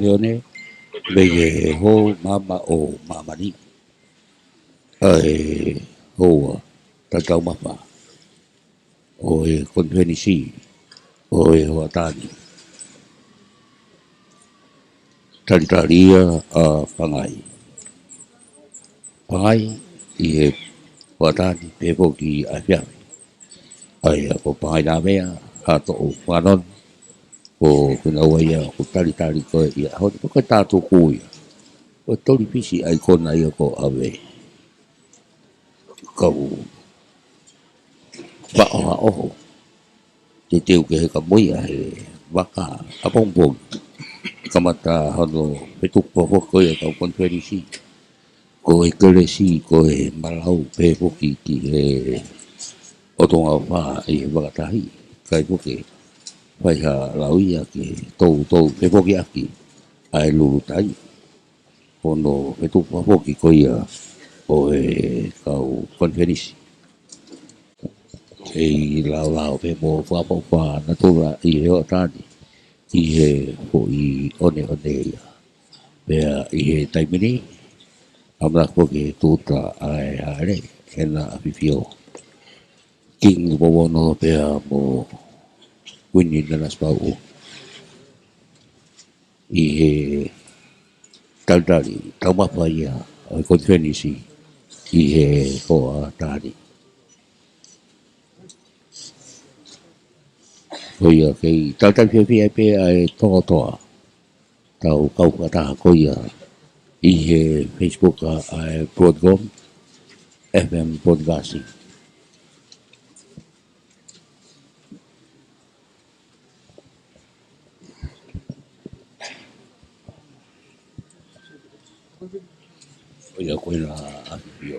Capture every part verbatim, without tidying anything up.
Sione, mei he Hall Maama ʻo Māmani, ʻa e hoa talitaumafa ʻo e konifelenisi ʻo e hoʻatā ni. Talitali ia ʻa Pangai. Pangai ʻi he hoʻatā ni pehē foki ʻa e fiafi. ʻA ia ko Pangai Nāvea, ha toʻu fanongo, ko kinaua ia ʻoku talitali ko e ia honi, ko e tātuku ia. Ko e toli fisi ʻaikona ia ko ʻAve. Kau faʻo ha ʻoho. Teuteu ke heka mo ia he vaka ʻapongipongi. Kamata hono fetuku foki ko ia kau konifelenisi. Ko e kelesi, ko e malau pehē foki ki he ʻOtonga ʻo Fā ʻi he vakatahi. Kae foki fai ha lau ia ke toutou pehē foki ʻaki ʻa e lulutai. Hono fetuku foki ko ia ʻo e kau konifelenisi. ʻEi laolao pē mo fakaʻofoʻofa natula ʻi he hoʻatā ni ʻi he foʻi ʻoneʻone ia. Pea ʻi he taimi ni, ʻamanaki foki ke tūʻuta ʻa e Hāʻele ʻEna ʻAfifio, Kingi Tupou Ono pea mo Kuini Nanasipauʻu ʻi he talitali taumafa ia ʻo e konifelenisi ʻi he hoʻatā ni. Ko ia kei talitali fiefia pē ʻa e Tonga Toa. Tau kau fakataha ko ia ʻi he Facebook ʻa, ʻa e Broadcom, F M Broadcasting. ʻO ia ko ʻEna ʻAfifio,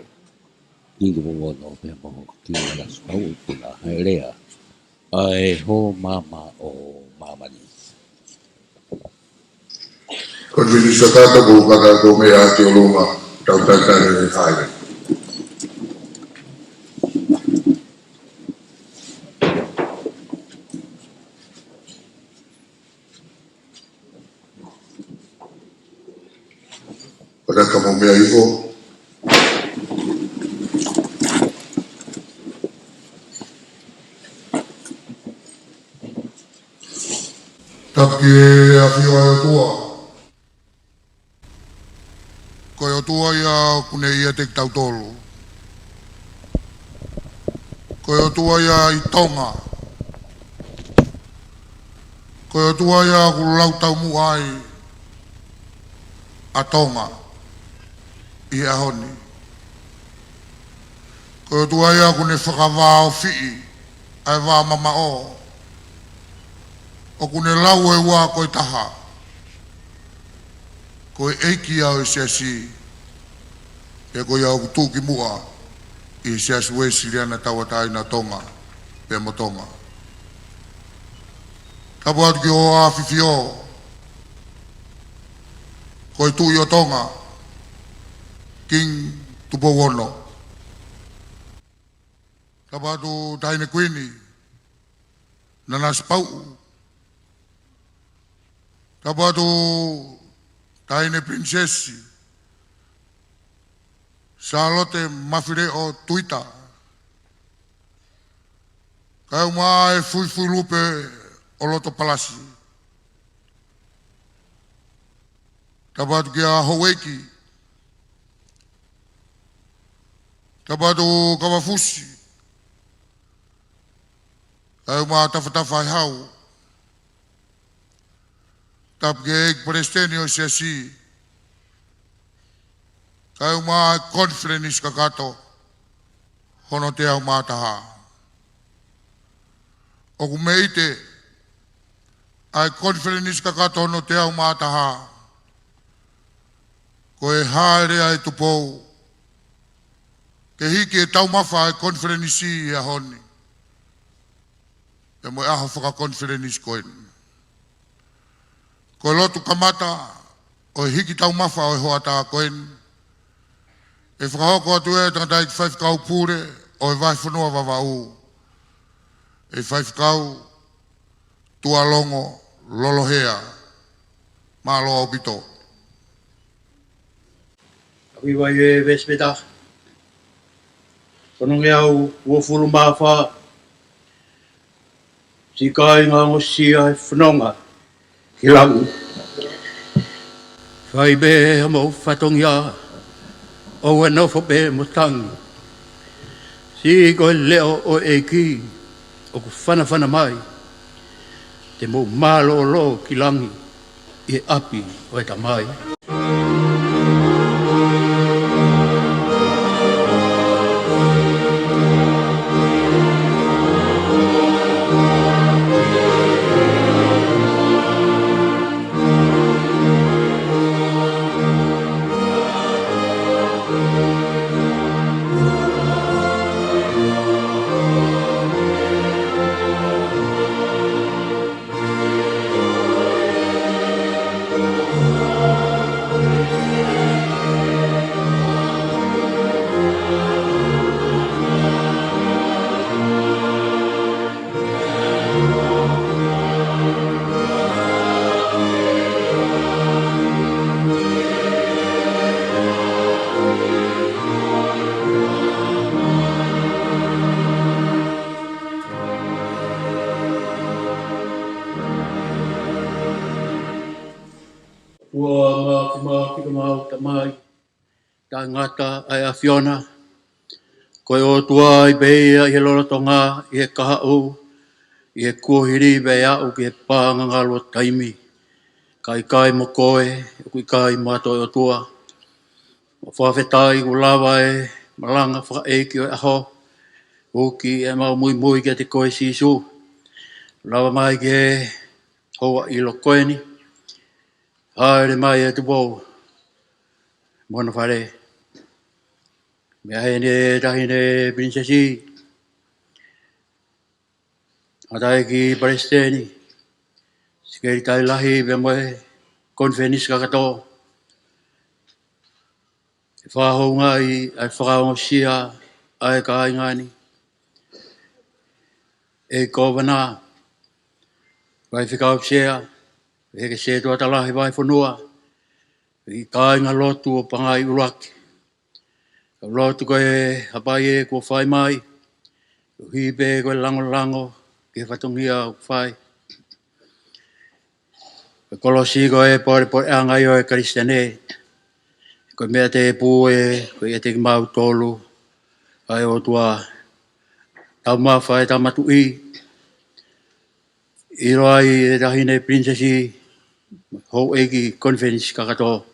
Kingi Tupou Ono pea mo Kingi Nanasipauʻu, ko ʻEna Hāʻele ʻa e Hall Maama ʻo Māmani. Ko e minisa kato ko kaka ko mea ati o luma, tau talitali e Hāʻele. Ora ka mo mea ifo. Tapu ki he ʻafio ʻa e ʻOtua. Ko e ʻOtua ia ʻoku ne ʻiate kitautolu. Ko e ʻOtua ia ʻi Tonga. Ko e ʻOtua ia ʻoku lau taumuʻa ai ʻa Tonga ʻi he ʻaho ni. Ko e ʻOtua ia ʻoku ne fakavāofiʻi ʻa e vā mamaʻo. ʻOku ne lau ʻe ua ko e taha. Ko e ʻEiki ia ʻo e Siasi, pea ko ia ʻoku tuʻu ki muʻa ʻi he Siasi Uēsiliana Tauʻatāina ʻo Tonga, pea mo Tonga. Tapu atu ki hoʻo ʻAfifio, ko e Tuʻi ʻo Tonga, Kingi Tupou Ono. Tapu atu Taʻahine Kuini Nanasipauʻu. Tapu atu Taʻahine Pilinisesi Sālote Mafileʻo Tuita. Kaeʻumaʻā e fuifui lupe ʻo loto palasi. Tapu atu kia Houʻeiki. Tapu atu Kavafusi. Kaeʻumaʻā Tafatafa ʻi Hau. Tapu ki he ʻEiki Palesiteni ʻo e Siasi. Kaeʻumaʻā e konifelenisi kakato hono teau mā taha. ʻOku mei ʻite ʻa e konifelenisi kakato hono teau mā taha. Ko e hāʻele ʻa e Tupou ke hiki e taumafa ʻa e konifelenisi ʻi he ʻaho ni. Pea mo e ʻaho fakakonifelenisi ko eni. Ko e lotu kamata ʻo e hiki taumafa ʻo e hoʻatā ko eni, ʻe fakahoko atu ʻe he tangataʻeiki faifekau pule ʻo e Vahefonua Vavaʻu, ʻe Faifekau Tuʻalongo Lolohea. Mālō ʻaupito. ʻApi vai e vesipeta. Ono ngeau uofulu mā fā. Siʻi kāinga, ongosia e fononga ki langi. Fai pē homou fatongia, ʻoua nofo pē mo tangi. Siʻi ko e leʻo ʻo e ʻEiki ʻoku fanafana mai, te mou mālōlō ki langi ʻi he ʻapi ʻo e Tamai. ʻOtua Māfimafi, ko homau Tamai taʻengata ʻa e ʻAfiona, ko e ʻOtua ai pē ia ʻi he lolotonga, ʻi he kahaʻu, ʻi he kuohili pea aʻu ki he paʻanga ngalu ʻo taimi. Ka ʻikai mo koe, ʻoku ʻikai mo ha toe ʻOtua. ʻOku fakafetaʻi kuo lava e malanga fakaʻeiki ʻo e ʻaho, ʻuki ʻemau muimui kiate koe Sīsū. Lava mai ki he houa ʻilo ko eni. Hāʻele mai ʻa Tupou mo hono fale. Meʻa heni e Taʻahine Pilinisesi, Tangataʻeiki Palesiteni, Sekelitali Lahi pea mo e konifelenisi kakato. ʻE fakahoungaʻi ʻa e fakaongosia ʻa e kāinga ni ʻe he Kōvana, Faifekau Sea, Heke Setuata Lahi Vahefonua, ʻi he kāingalotu ʻo Pangai ʻUluaki. Kau lotu ko e hapai ē kuo fai mai, koeʻuhi pē ko e langolango ki he fatongia ʻoku fai. Ko e kolosi ko e polepoleʻanga ia ʻo e Kalisitiane. Ko e meʻa tēpū ē, ko ia ʻiate kimautolu, ʻa e ʻOtua, taumafa e Tama Tuʻi. ʻIlo ai e Taʻahine Pilinisesi, houʻeiki konifelenisi kakato,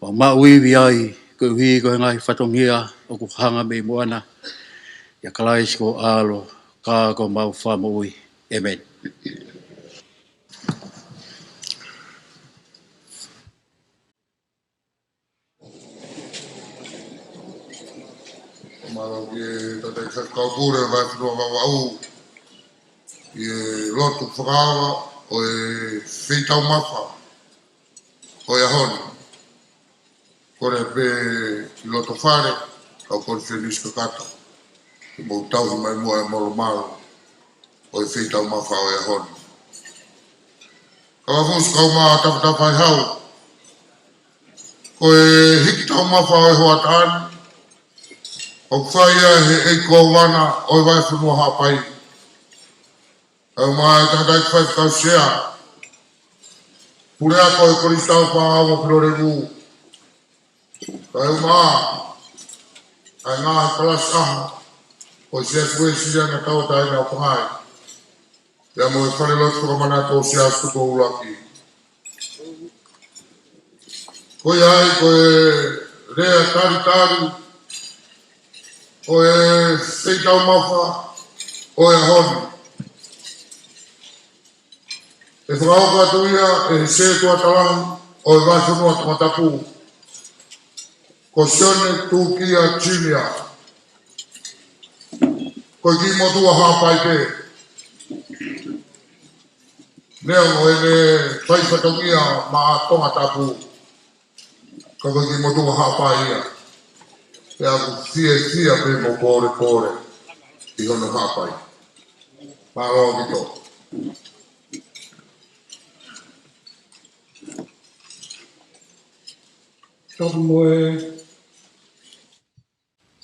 ʻoku mau ivi ai, koeʻuhi ko e ngaahi fatongia ʻoku hanga mei muʻa na, ʻia Kalaisi ko ho ʻAlo, ka ko homau Fakamoʻui. ʻĒmeni. Mālō ki he Tangataʻeiki Faifekau Pule, Vahefonua Vavaʻu, ʻi he lotu fakaava ʻo e feitaumafa ʻo e ʻaho ni. Kole pē ki loto fale, kau konifelenisi kakato, ke mou tauhi mai muʻa e molomalo ʻo e feitaumafa ʻo e ʻaho ni. Kau fusi kau mā tafatafa ʻi hau. Ko e hiki taumafa ʻo e hoʻatā ni, ʻoku fai ia ʻe he ʻEiki Kōvana ʻo e Vahefonua Haʻapai. Kau mā e Tangataʻeiki Faifekau Sea, Puleako ʻo e Kolisi Taufaʻāhau mo Pilolevu. Kau mā ʻa e ngaahi kalasi ʻaho ʻo e Siasi Uēsiliana Tauʻatāina ʻo Pangai. Pea mo e falelotu fakamanatu ʻo Siaosi Tupou ʻUluaki. Ko ia ai ko e lea talitali ʻo e feitaumafa ʻo e ʻaho ni. ʻE fakahoko atu ia ʻe he Setuata Lahi ʻo e Vahefonua Tongatapu, ko Sione Tūkia Junior. Ko e kiʻi motuʻa Haʻapai pē. Neongo ʻene fai fatongia maʻa Tongatapu, ka ko e kiʻi motuʻa Haʻapai ia. Pea ʻoku fiefia pē mo polepole ʻi hono Haʻapai. Mālō ʻaupito. Tapu mo e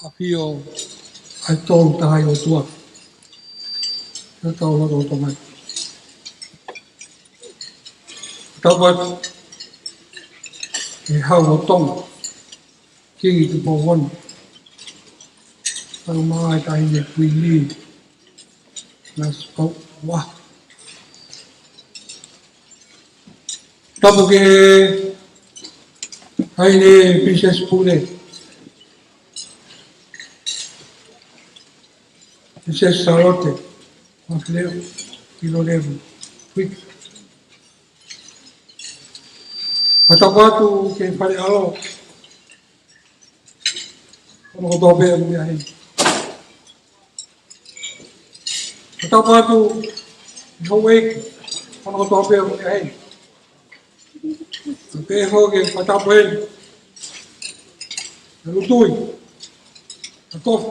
ʻafio ʻa e Tolu Tahaʻi ʻOtua. Ka tau loto ʻo Tonga. Tapu atu ki he Hau ʻo Tonga, Kingi Tupou Ono. Tau mai tahi ne Kuini na Sukau wa. Tapu ki he Taʻahine Princess Pule, Princess Salote Mafeleo Pilolevu Kuiki. Fakatapu atu ki he Fale ʻAlo, hono kotoa pē ʻoku meʻa heni. Fakatapu atu ki he houʻeiki, hono kotoa pē ʻoku meʻa heni. Pehē foki e fakatapu heni ki he Lutui, Tatofa,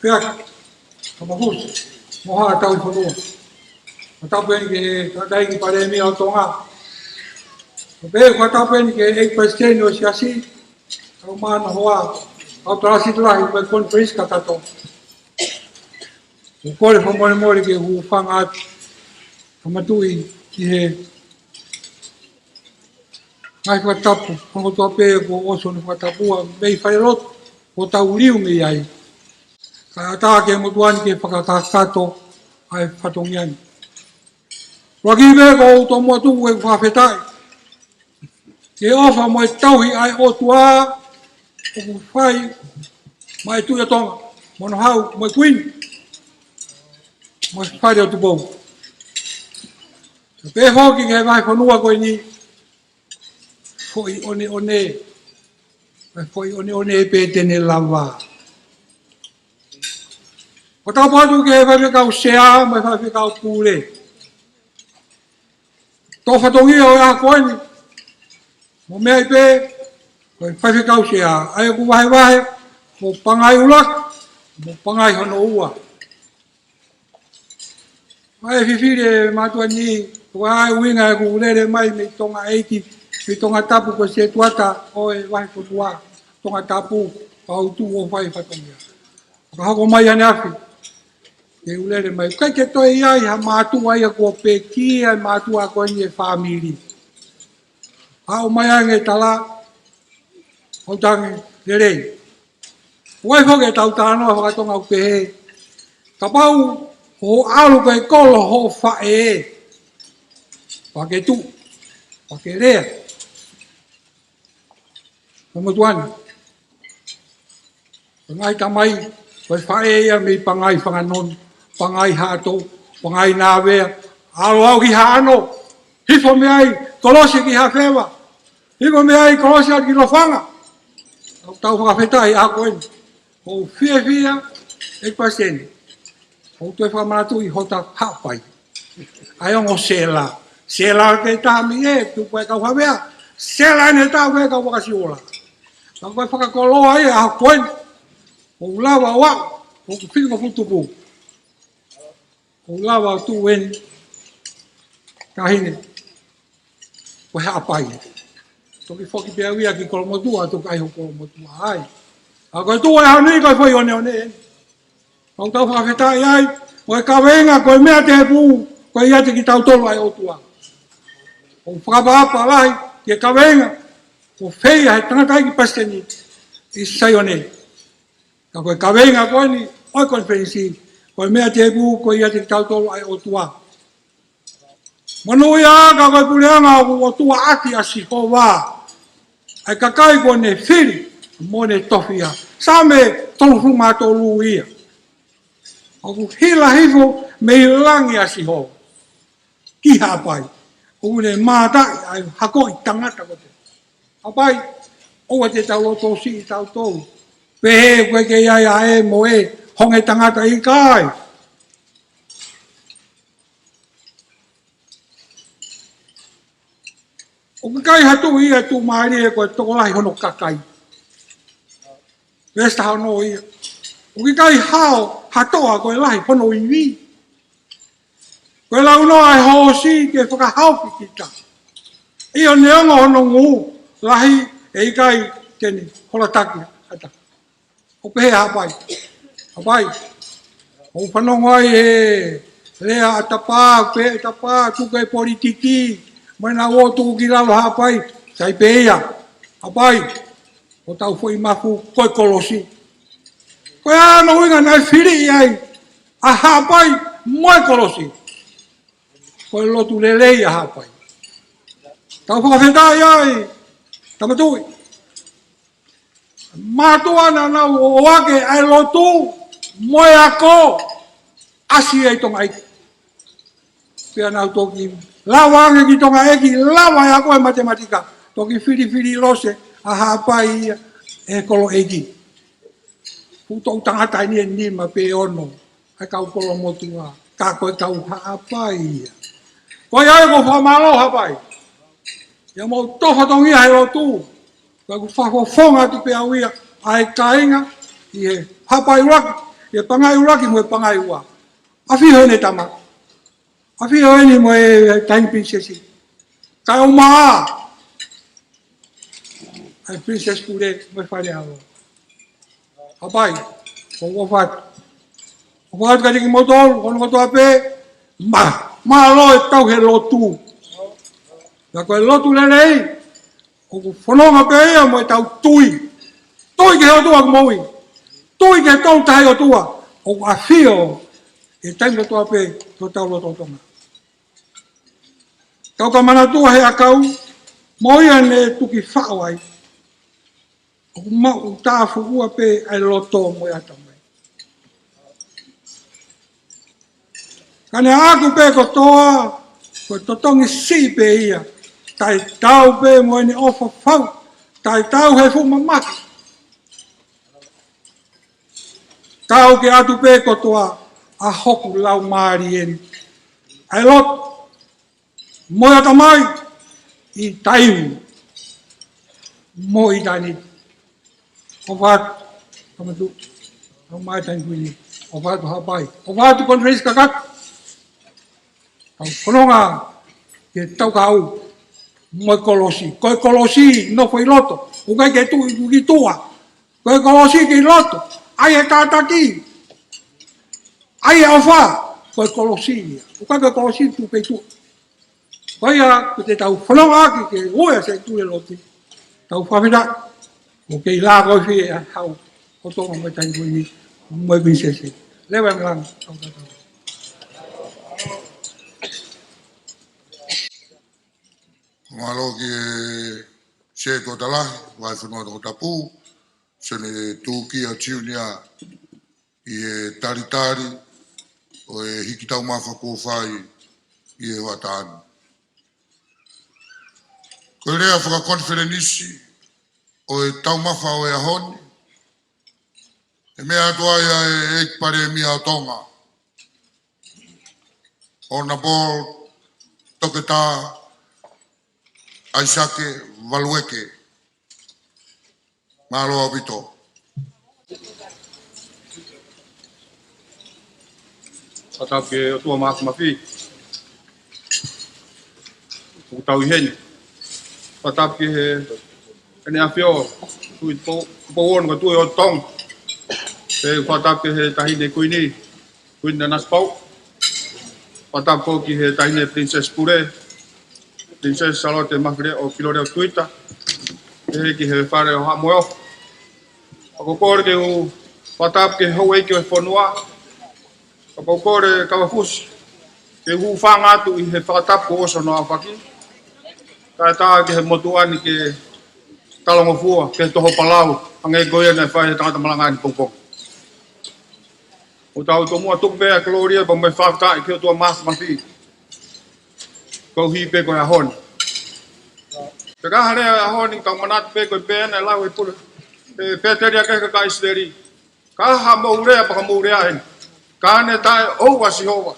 Feaki, Kamakusi, mo haʻa tauhi fonua. Fakatapu heni ki he Tangataʻeiki Palēmia ʻo Tonga. Pehē fakatapu heni ki he ʻEiki Palesiteni ʻo e Siasi, kau mānohoa, kau tangata siʻi lahi, mo e konifelenisi kakato. ʻOku ou kole fakamolemole ke u hūfanga atu, ka matuʻi ki he ngaahi fakatapu, hono kotoa pē kuo ʻosi hono fakatapua mei falelotu, kuo tau liliu mei ai. Kae ʻatā ke motuʻa ni ke fakakakato ʻa e fatongia ni. Loki pē ko u tomuʻa tuku e fakafetaʻi ki he ʻofa mo e tauhi ʻa e ʻOtua ʻoku fai maʻa e Tuʻi ʻo Tonga, mo hono Hau, mo e Kuini, mo e Fale ʻo Tupou. Pehē foki ki he vahefonua ko eni, foʻi ʻoneʻone, foʻi ʻoneʻone pē te ne lava. Fakatapu atu ki he Faifekau Sea mo e Faifekau Pule. Tō fatongia ʻo e ʻaho ko eni, mo meʻa ai pē ko e Faifekau Sea, ʻa ia ʻoku vahevahe, mo Pangai ʻUluaki, mo Pangai hono ua. Mai fifili e mātuʻa ni, ko e ʻuhinga ʻeku lele mai mei Tonga ʻEiki, mei Tongatapu ko e setuata ʻo e vahefonua Tongatapu, ka u tuʻu ʻo fai fatongia. Ka hoko mai ʻaneafi, ke u lele mai. ʻIkai ke toe ʻi ai ha mātuʻa ia kuo pekia e mātuʻa ko eni e fāmili. Haʻu mai ange tala, houtangi lelei. ʻOku ʻi ai foki ʻetau talanoa faka-Tonga ʻoku pehē, kapau ʻoku ʻalu ko e kolo hoʻo faʻē, pea ke tuʻu, pea ke lea. Ko e motuʻa ni. Ko e ngaahi tamai, ko e faʻē ia mei Pangai Fanganonu, Pangai Haʻatou, Pangai Navea, ʻalu au ki Haʻano, hifo mei ai, kolosi ki Hafeva, hifo mei ai, kolosi atu ki Lofanga. Tau, tau fakafetaʻi ʻaho ko eni. ʻOku ou fiefia, ʻEiki Palesiteni. ʻOku ou toe fakamanatu ʻi hota Haʻapai. ʻA e ongo sela. Sela ke taha mei he, tupu e kau Havea. Sela ʻene taha mei he kau Vakasiola. Ka ko e fakakoloa ia ʻaho ko eni. ʻOku lava ʻo aʻu, ʻoku fili ko futupu. ʻOku lava ʻo tuʻu eni. Taʻahine. Ko e Haʻapai. Toki foki pē au ia ki Kolomotuʻa, toki ʻai ho Kolomotuʻa ai. ʻA ko e tuʻu e ʻaho ni ko e foʻi ʻoneʻone eni. Ka u tau fakafetaʻi ai, ko e kaveinga, ko e meʻa tēpū, ko e ʻiate kitautolu ʻa e ʻOtua. ʻOku fakaʻapaʻapa lahi, ki he kaveinga, kuo fai ʻe he tangataʻeiki palesiteni ʻi Saione. Ka ko e kaveinga ko eni, ʻo e konifelenisi, ko e meʻa tēpū, ko e ʻiate kitautolu ʻa e ʻOtua. Monūʻia ka ko e puleʻanga ʻoku ʻotuaʻaki ʻa Sihova. ʻA e kakai kuo ne fili mo ne tofiʻa. Saame tolungofulu mā tolu ia. ʻOku hila hifo mei langi ʻa Sihova ki Haʻapai. ʻOku ne mātaʻi ʻa e hako ʻi tangata ko te. Haʻapai, ʻoua te tau loto siʻi tautolu. Pehē ʻoku ʻikai ke ʻi ai ʻa e mo e honge tangata, ʻikai. ʻOku ʻikai ha tuʻi ia tuʻumālie ko e tokolahi hono kakai. Veesi taha ono ia. ʻOku ʻikai hao ha toʻa ko e lahi hono ivi. Ko e launoa e hoosi ke fakahaofi kita. ʻIo neongo hono ngū lahi ʻe ʻikai Teni, hola taki, ata. ʻO pehē ʻa Haʻapai. Haʻapai. ʻOku fanongo ai he lea ʻa Tapa, pehē ʻe Tapa, tuku e politiki, mai na o tuku ki lalo Haʻapai, sai pē ia. Haʻapai. ʻO tau foʻi mafu, ko e kolosi. Ko e ʻuhinga naʻe fili ai, ʻa Haʻapai, mo e kolosi. Ko e lotu lelei ʻa Haʻapai. Tau fakafetaʻi ai, Tama Tuʻi. Mātuʻa naʻa nau ʻohake ʻa e lotu mo e ako ʻasi ai Tonga ʻEiki. Pea nau toki lava ange ki Tonga ʻEiki, lava e ako e matematika. Toki filifili lose ʻa Haʻapai ia ʻe he kolo ʻeiki. Fuʻu toʻu tangata eni ʻe nima pe ono. ʻA e kau kolomotuʻa, ka ko e kau Haʻapai ia. Ko ia ai ko e fakamālō Haʻapai. ʻIa mou tō fatongia he lotu. Ka ʻoku fakafofonga atu pē au ia, ʻa e kāinga, ʻi he Haʻapai ʻuluaki, ʻi he Pangai ʻuluaki mo e Pangai ua. ʻAfio eni Tama. ʻAfio eni mo e Taʻahine Pilinisesi. Kae ʻumaʻā ʻa e Pilinisesi Pule mo e Fale Alo. Haʻapai, ʻoku ou ʻofa atu. ʻOfa atu kiate kimoutolu, hono kotoa pē, mā, mālō e tau he lotu. Ka ko e lotu lelei, ʻoku fononga pē ia mo e tau tui. Tui ki he ʻOtua ʻoku moʻui. Tui ki he Tolu Tahaʻi ʻOtua. ʻOku ʻafio, he taimi kotoa pē, ʻi hotau lotolotonga. Tau ka manatua he ʻakau, mo ia ne tuki faʻo ai. ʻOku maʻu taʻafuʻua pē ʻa e loto mo e ʻatamai. Ka ne ʻaku pē kotoa, ko e totongi siʻi pē ia. Taʻetau pē mo ʻene ʻofa fau. Taʻetau he fuʻu mamaki. Kau ke ʻatu pē kotoa ʻa hoku laumālie ni. ʻA e loto mo e ʻatamai ʻi taimi mo ʻitāniti. ʻOfa atu, Tama Tuʻi, ʻomai taimi ko eni. ʻOfa atu Haʻapai. ʻOfa atu Konifelenisi Kakato. Tau fononga ke tau kau mo e kolosi. Ko e kolosi, nofo ʻi loto. ʻOku ʻikai ke tuʻu ʻi tuʻa. Ko e kolosi ki loto. ʻAi e kātaki. ʻAi e ʻofa. Ko e kolosi ia. ʻOku ʻikai ko e kolosi tuʻu pē ʻi tuʻa. Ko ia, ko ʻetau fononga ʻaki ke ʻoua ʻe se tule loti. Tau fakafetaʻi. ʻOku kei lākofi ʻa e hau ʻo Tonga mo e taimi ko eni, mo e Pilinisesi. Leva e malanga, tau tatau. Mālō ki he Setuata Lahi, Vahefonua Tongatapu, Sione Tūkia Junior, ʻi he talitali ʻo e hiki taumafa kuo fai ʻi he hoʻatā ni. Ko e lea fakakonifelenisi ʻo e taumafa ʻo e ʻaho ni, ʻe meʻa atu ai ʻa e ʻEiki Palēmia ʻo Tonga, Honourable Toketā ʻAisake Valueke. Mālō ʻaupito. Fakatapu ki he ʻOtua Māfimafi. ʻOku tau ʻi heni. Fakatapu ki he ʻEne ʻAfio, Tuʻi Tupou, Tupou Ono, ko e Tuʻi ʻo Tonga. Pea fakatapu ki he Taʻahine Kuini, Kuini Nanasipauʻu. Fakatapu ki he Taʻahine Pilinisesi Pule, Pilinisesi Sālote Mafileʻo Piloleʻo Tuita. Pehē ki he Fale ʻo Haʻa Moheofo. Pea ʻoku ou kole ke u fakatapu ki he houʻeiki ʻo e fonua. Pea ʻoku ou kole Kavafusi ke u hūfanga atu ʻi he fakatapu kuo ʻosi hono aofaki. Kae ʻatā ki he motuʻa ni ke talangofua, ke toho palau, hangē ko ia naʻe fai ʻe he tangata malanga ni pongipongi. ʻOku tau tomuʻa tuku pē ʻa e kolōlia pea mo e fakafetaʻi ki he ʻOtua Māfimafi. Koeʻuhi pē ko e ʻaho ni. Pea ka hale ʻa e ʻaho ni, tau manatu pē ko e pehē naʻe lau ʻe Pule, ʻe Pēteli ʻa e kakai ʻIsileli. Ka ʻi ai haʻamou lea, pea ka mou lea heni. Ka ne taʻeʻoua ʻa Sihova.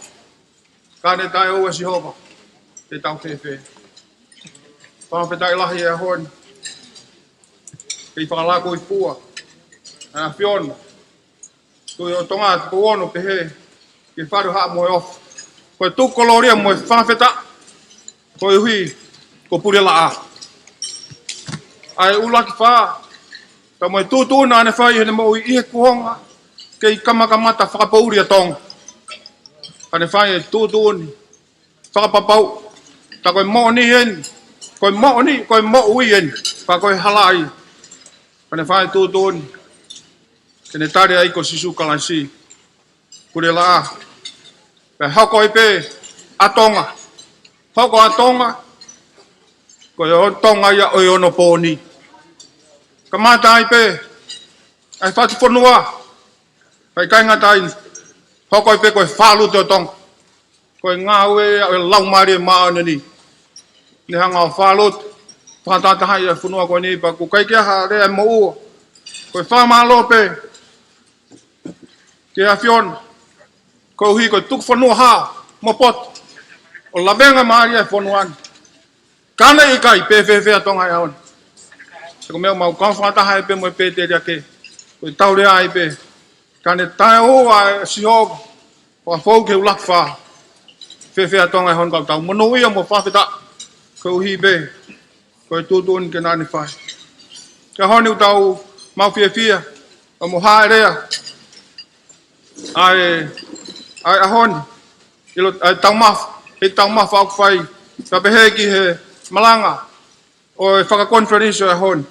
Ka ne taʻeʻoua ʻa Sihova. Te tau fēfē? Fakafetaʻi lahi he ʻaho ni. Kei fakalaka ʻi fua ʻa e ʻAfiona. Tuʻi ʻo Tonga, Tupou Ono, pehē ki he Fale ʻo Haʻa Moheofo. Ko e tuku kolōlia mo e fakafetaʻi. Koeʻuhi ko Pule Laʻā. ʻA e ʻuluaki fā, Pea mo e tuʻutuʻuni naʻa ne fai heʻene moʻui ʻi he kuonga kei kamakamata fakapoʻuli ʻa Tonga. Ka ne fai e tuʻutuʻuni fakapapau, tā ko e moʻoni eni, ko e moʻoni, ko e moʻui eni, pea ko e hala ia. Ka ne fai e tuʻutuʻuni ke ne tali ʻa e ʻEiki ko Sīsū Kalaisi, pule laʻā. Pea hoko ai pē ʻa Tonga. Hoko ʻa Tonga, ko e ʻo Tonga ia ʻo e onopōni. Kamata ai pē ʻa e fatu fonua. Pea ʻikai ngata ai, hoko ai pē ko e fālute ʻo Tonga. Ko e ngāue ia ʻo e Laumālie Māʻoniʻoni. Ne hanga ʻo fālute, fakatahatahaʻi ʻa e fonua ko eni, pea ʻoku ʻikai ke ʻi ai ha lea ʻe moʻua. Ko e fakamālō pē ki he ʻAfiona, koeʻuhi ko e tuku fonua hao mo poto ʻo lavengamālie ʻa e fonua ni. Ka ne ʻikai, pe fēfē ʻa Tonga he ʻaho ni? He ko e meʻa ʻoku mau kau fakataha ai pē mo e pēteliake, ko e tau lea ai pē. Ka ne taʻeʻoua ʻa Sihova, fakafou ki he ʻuluaki fā. Fēfē ʻa Tonga he ʻaho ni? Ka tau monūʻia mo fakafetaʻi, koeʻuhi pē ko e tuʻutuʻuni naʻa ne fai. Ka he ʻaho ni ʻoku tau maʻu fiefia, ʻo mo hāʻele ʻa e, ʻa e ʻaho ni, ʻilo ʻa e taumafa, he taumafa ʻoku fai, ka pehē ki he malanga ʻo e fakakonifelenisi ʻo e ʻaho ni.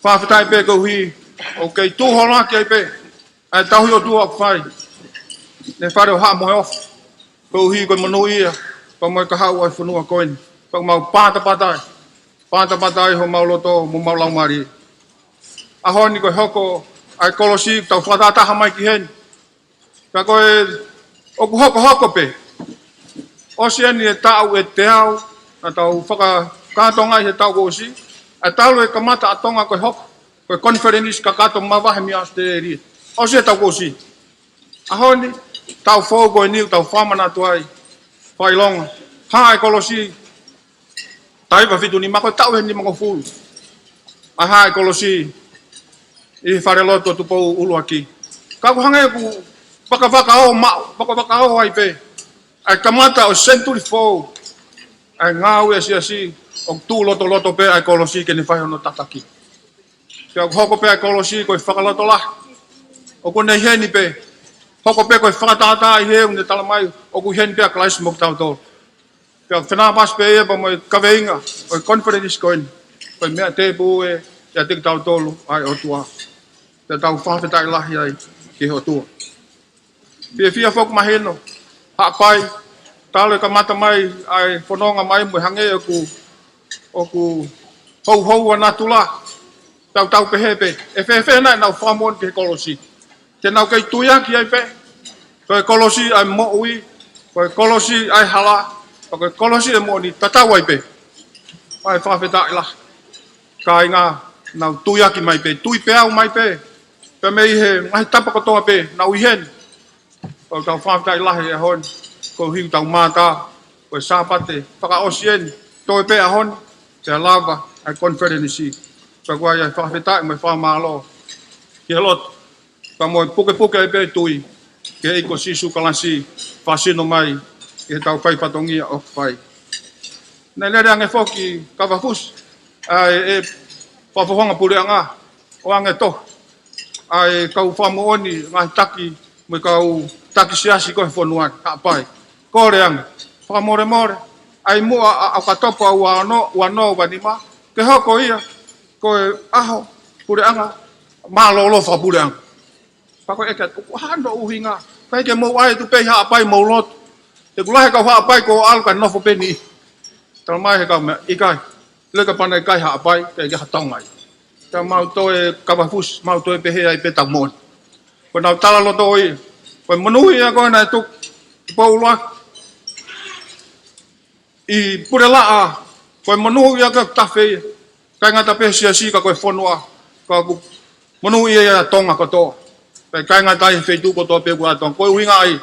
Fakafetaʻi pē koeʻuhi ʻoku kei tuʻuholoaki ai pē ʻa e tauhi ʻOtua ʻoku fai ʻi he fale ʻo Haʻa Moheofo, koeʻuhi ko e monūʻia pea mo e kahaʻu ʻa e fonua ko eni. Pea ʻoku mau patapata ai, patapata ai homau loto mo homau laumālie. ʻAho ni ko e hoko ʻa e kolosi, tau fakatahataha mai ki heni. Ka ko e ʻoku hokohoko pē. ʻOsi eni e taʻu ʻe teau naʻa tau fakakātoanga ai he taʻu kuo ʻosi, ʻa e talu e kamata ʻa Tonga ko e hoko ko e konifelenisi kakato mavahe mei ʻAositelēlia. ʻOsi e taʻu kuo ʻosi. ʻAho ni, taʻu foʻou ko eni ʻoku tau fakamanatu ai, fakaʻilonga, hā e kolosi, taʻu ʻe fitu nima, ko e taʻu ʻe nimangofulu ʻa e hā e kolosi ʻi he falelotu ʻo Tupou ʻUluaki. Ka ʻoku hangē ʻoku vakavakaō maʻu, vakavakaō ai pē ʻa e kamata ʻo e senituli foʻou, ʻa e ngāue ʻa e siasi, ʻoku tuʻu lotoloto pē ʻa e kolosi ke ne fai hono tataki. Pea ʻoku hoko pē ʻa e kolosi ko e fakalotolahi. ʻOku ne ʻi heni pē. Hoko pē ko e fakatātā ʻi he ʻoku ne talamai ʻoku ʻi heni pē ʻa Kalaisi mo kitautolu. Pea fenāpasi pē ia pea mo e kaveinga ʻo e konifelenisi ko eni, ko e meʻa tēpū ē ʻiate kitautolu ʻa e ʻOtua. Pea tau fakafetaʻi lahi ai ki he ʻOtua. Fiefia foki mahino, Haʻapai, talu e kamata mai ʻa e fononga mai mo e hangē ʻoku, ʻoku houhoua natula. Tau tau pehē pē, ʻe fēfē nai ʻenau fakamoʻoni ki he kolosi? Te nau kei tuiaki ai pē, ko e kolosi ʻa e moʻui, ko e kolosi ʻa e hala, ko e kolosi ʻa e moʻoni, tatau ai pē. ʻAi fakafetaʻi lahi. Kāinga, nau tuiaki mai pē, tui peau mai pē. Pea mei he ngaahi tapa kotoa pē, nau ʻi heni. ʻOku tau fakafetaʻi lahi he ʻaho ni, koeʻuhi ʻoku tau mātā, ko e Sāpate fakaʻosi eni, toe pē ʻaho ni, pea lava ʻa e konifelenisi. Pea ʻoku ʻi ai ʻa e fakafetaʻi mo e fakamālō ki he lotu, pea mo e pukepuke ai pē tui ki he ʻEiki ko Sīsū Kalaisi, fakasino mai ʻi heʻetau fai fatongia ʻoku fai. Naʻe lele ange foki Kavafusi, ʻa e, ʻe Fakafofonga Puleʻanga, ʻo ange tohi ʻa e kau fakamoʻoni, ngaahi taki, mo e kau taki siasi ko e fonua ni, Haʻapai. Kole ange, fakamolemole, ʻai muʻa ʻa, ʻa ʻOkatopa ua ono, ua ono, ua nima, ke hoko ia ko e ʻaho puleʻanga mālōlō fakapuleʻanga. Pea ko e ʻeke atu, ko e hā hono ʻuhinga? ʻIkai ke mou ʻai atu pē ʻi Haʻapai mou lotu? He ʻoku lahi e kau Haʻapai kuo ʻalu kae nofo pē ni. Talamai he kau meʻa, ʻikai. Leka pana ʻikai Haʻapai, ʻikai ke ha Tonga ia. Ka mau toe Kavafusi, mau toe pehē ai pē ʻetau moʻoni. Ko ʻenau talaloto ia, ko e monūʻia ko ē naʻe tuku, Tupou ʻUluaki, ʻi Pulelaʻā, ko e monūʻia ko ē ʻoku tafe ia. ʻIkai ngata pē he siasi ka ko e fonua, ka ʻoku monūʻia ia ʻa Tonga kotoa. Pea ʻikai ngata ai he feituʻu kotoa pē ʻoku ʻi ai ʻa Tonga. Ko e ʻuhinga ia,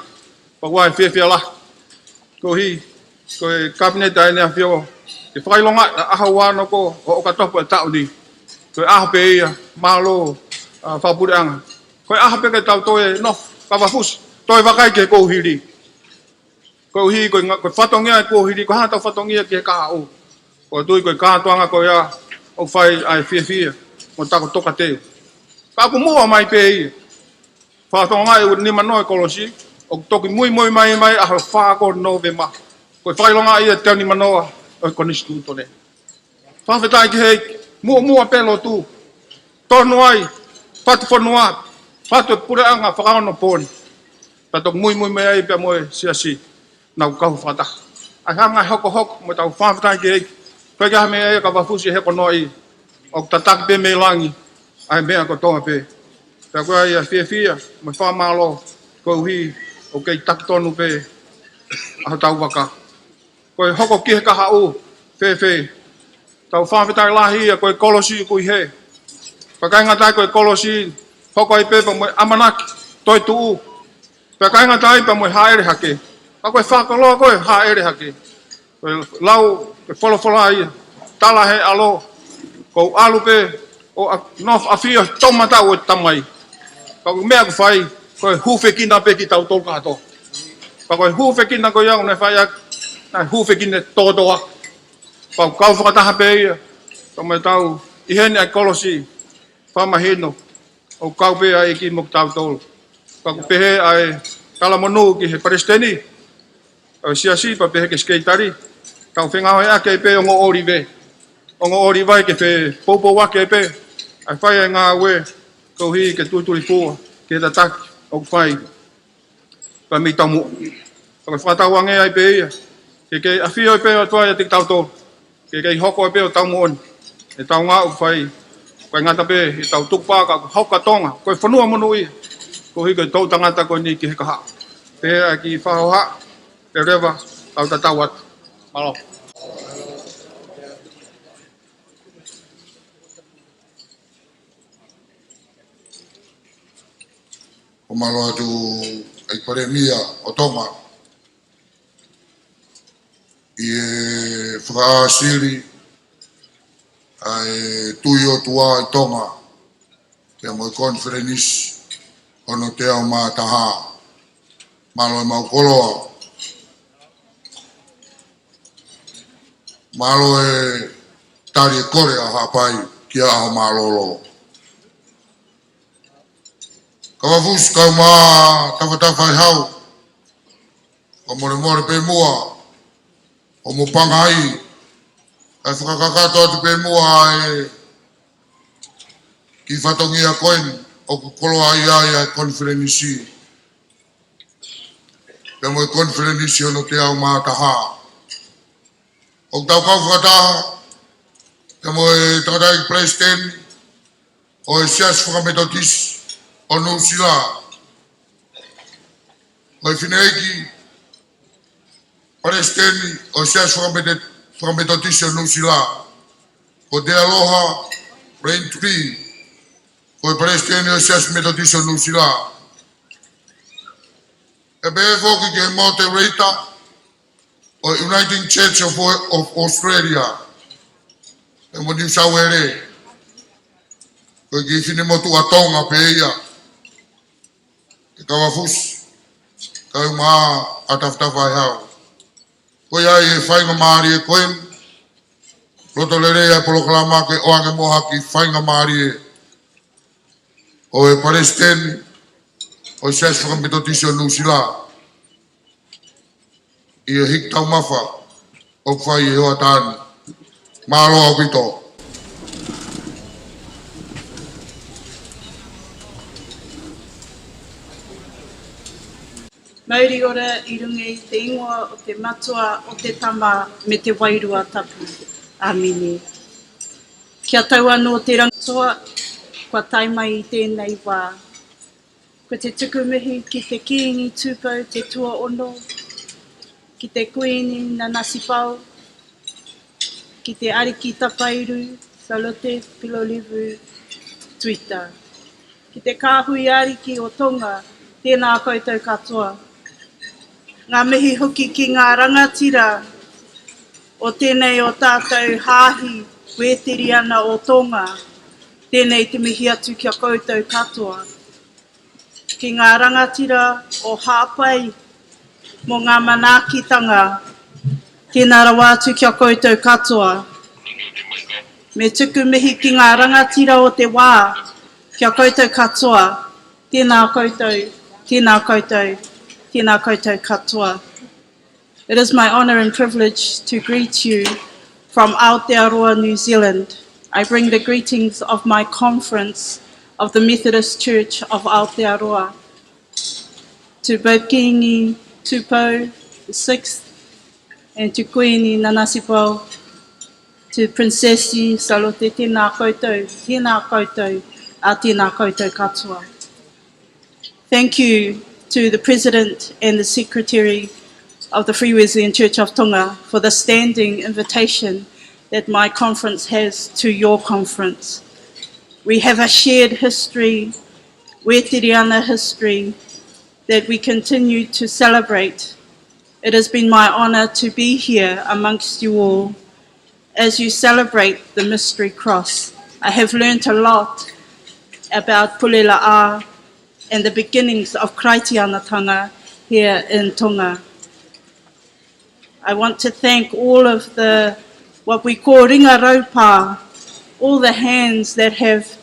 pea ʻoku ou fiefia lahi. Koeʻuhi, ko e Kapineti ʻa ʻEne ʻAfio, ke fakaʻilonga ʻa e ʻaho ua ono ko ē ʻo ʻOkatopa ʻo e taʻu ni, ko e ʻaho pē ia mālō, ʻa, fakapuleʻanga. Ko e ʻaho pē ke tau toe nofo, Kavafusi, toe vakai ki he kuohili. Koeʻuhi, ko e nga-, ko e fatongia e kuohili, ko e hā ʻetau fatongia ki he kahaʻu? ʻOku ou tui ko e kātoanga ko ia ʻoku fai ai e fiefia mo e takoto tokateu. Ka ʻoku muʻa mai pē ia. Fakatonga e ua nima noa e kolosi, ʻoku toki muimui mai mai ʻaho fā ko Nōvema. Ko e fakaʻilonga ia e teau nima noa ʻo e konisitūtone. Fakafetaʻi ki he ʻEiki, muʻomuʻa pē lotu. Tonu ai, fatu fonua, fatu e puleʻanga fakaonopooni. Pea toki muimui mai ai pea mo e siasi, nau kau fakataha. ʻA e hanga e hokohoko mo tau fakafetaʻi ki he ʻEiki. Ko e ʻikai ha meʻa ia ka vafusi he ko noa ia. ʻOku tataki pē mei langi ʻa e meʻa kotoa pē. Pea ko ia ʻa e fiefia mo e fakamālō koeʻuhi ʻoku kei taki tonu pē ʻa hotau vaka. Ko e hoko ki he kahaʻu, fēfē. Tau fakafetaʻi lahi ia ko e kolosi ʻoku ʻi hē. Pea ʻikai ngata ai ko e kolosi, hoko ai pē pea mo e ʻamanaki, toetuʻu. Pea ʻikai ngata ai pea mo e hāʻele hake. Ka ko e fakakoloa ko e hāʻele hake. Ko e lau, ko e folofola ia. Tala he ʻAlo, ʻoku ou ʻalu pē, ʻo ʻa-, nofo ʻafio he toʻomataʻu ʻo e Tamai. Ka ko e meʻa ʻoku fai, ko e hūfekina pē kitautolu kātoa. Ka ko e hūfekina ko ia ʻoku ne fai ʻaki, naʻe hūfekina tōtōa. Pea ʻoku kau fakataha pē ia, ka mo e tau, ʻi heni ʻa e kolosi, fakamahino, ʻoku kau pē ʻa e ʻEiki mo kitautolu. Pea ʻoku pehē ʻa e talamonū ki he palesiteni ʻo e siasi pea pehē ki he sekelitali. Tau fengāueʻaki pē ongo ʻōlive. Ongo ʻōlive ke fepoupouaki pē ʻa e fai ʻa e ngāue koeʻuhi ke tulituli fua ki he tataki ʻoku fai. Pea mei taumuʻa. Pea ko e fakatauange ai pē ia. Ke kei ʻafio pē ʻOtua ʻiate kitautolu. Ke kei hoko pē ʻo taumuʻa ʻetau ngāue ʻoku fai. Ko e ngata pē ʻetau tukupā ka hoko ʻa Tonga. Ko e fonua monūʻia. Koeʻuhi ko e toʻutangata ko eni ki he kahaʻu. Pea ʻa e kiʻi fakahoha. Pea leva, tau tatau atu. Mālō. ʻOku mālō atu ʻEiki Palēmia ʻo Tonga ʻi he fakaʻāsili ʻa e tui ʻOtua ʻi Tonga, pea mo e konifelenisi hono teau mā taha. Mālō e maʻu koloa. Mālō e tali e kole ʻa Haʻapai ki he ʻaho mālōlō. Kavafusi kae ʻumaʻā Tafatafaʻehau, ʻoku molemole pē muʻa ʻo mo pangai, kae fakakakato atu pē muʻa e kiʻi fatongia ko eni ʻoku koloaʻia ai ʻa e konifelenisi pea mo e konifelenisi hono teau mā taha. ʻOku tau kau fakataha pea mo e tangataʻeiki palesiteni ʻo e Siasi Fakametotisi ʻo Nuʻusila, ʻo e fineʻeiki palesiteni ʻo e Siasi Fakamete-, Fakametotisi ʻo Nuʻusila, ko Te Aloha Raintree, ko e palesiteni ʻo e Siasi Metotisi ʻo Nuʻusila. ʻE pehē foki ki he moderator ʻo e Uniting Church of, of Australia, pea mo New South Wales, ko e kiʻi finemotuʻa Tonga pē ia, ʻe Kavafusi, kae ʻumaʻā ʻa Tafatafaʻehau. Ko ia ai e faingamālie ko eni, loto lelei ʻa e polokalama ke ʻoange muʻa ha kiʻi faingamālie ʻo e palesiteni ʻo e Siasi Fakametotisi ʻo Nuʻusila ʻi he hiki taumafa ʻoku fai he hoʻatā ni. Mālō ʻaupito. Mauri ora ʻi runga ʻi te ingoa ʻo te Matua, ʻo te Tama, mo te Vairua Tapu. ʻĀmene. Kia tau anō te rangi ʻOtua, kua tae mai ʻi tēnei vā. Ko te tuku mihi ki te Kingi Tupou te Tuaono, ki te Kuini Nanasipauʻu, ki te ʻAliki Tapairu, Sālote Pilolevu Tuita, ki te Kāhui ʻAliki ʻo Tonga, tēnā koutou kātoa. Ngā mihi hoki ki ngā rangatira ʻo tēnei ʻo tātou Hāhi Uētiriana ʻo Tonga, tēnei te mihi atu kia koutou kātoa. Ki ngā rangatira ʻo Haʻapai mo ngā manaakitanga, tēnā rawa atu kia koutou kātoa. Mo e tuku mihi ki ngā rangatira ʻo te vā, Kia koutou kātoa, tēnā koutou, tēnā koutou, tēnā koutou kātoa. It is my honour and privilege to greet you from Aotearoa, New Zealand. I bring the greetings of my conference of the Methodist Church of Aotearoa to both Kingi Tupou the sixth and to Kuini Nanasipauʻu, to Princess Salote, tēnā koutou, tēnā koutou, ā, tēnā koutou kātoa. Thank you to the President and the Secretary of the Free Wesleyan Church of Tonga for the standing invitation that my conference has to your conference. We have a shared history, Wētiriana history, that we continue to celebrate. It has been my honour to be here amongst you all as you celebrate the Mystery Cross. I have learnt a lot about Pulelaʻā and the beginnings of Karaitianatanga here in Tonga. I want to thank all of the, what we call ringa raupā, all the hands that have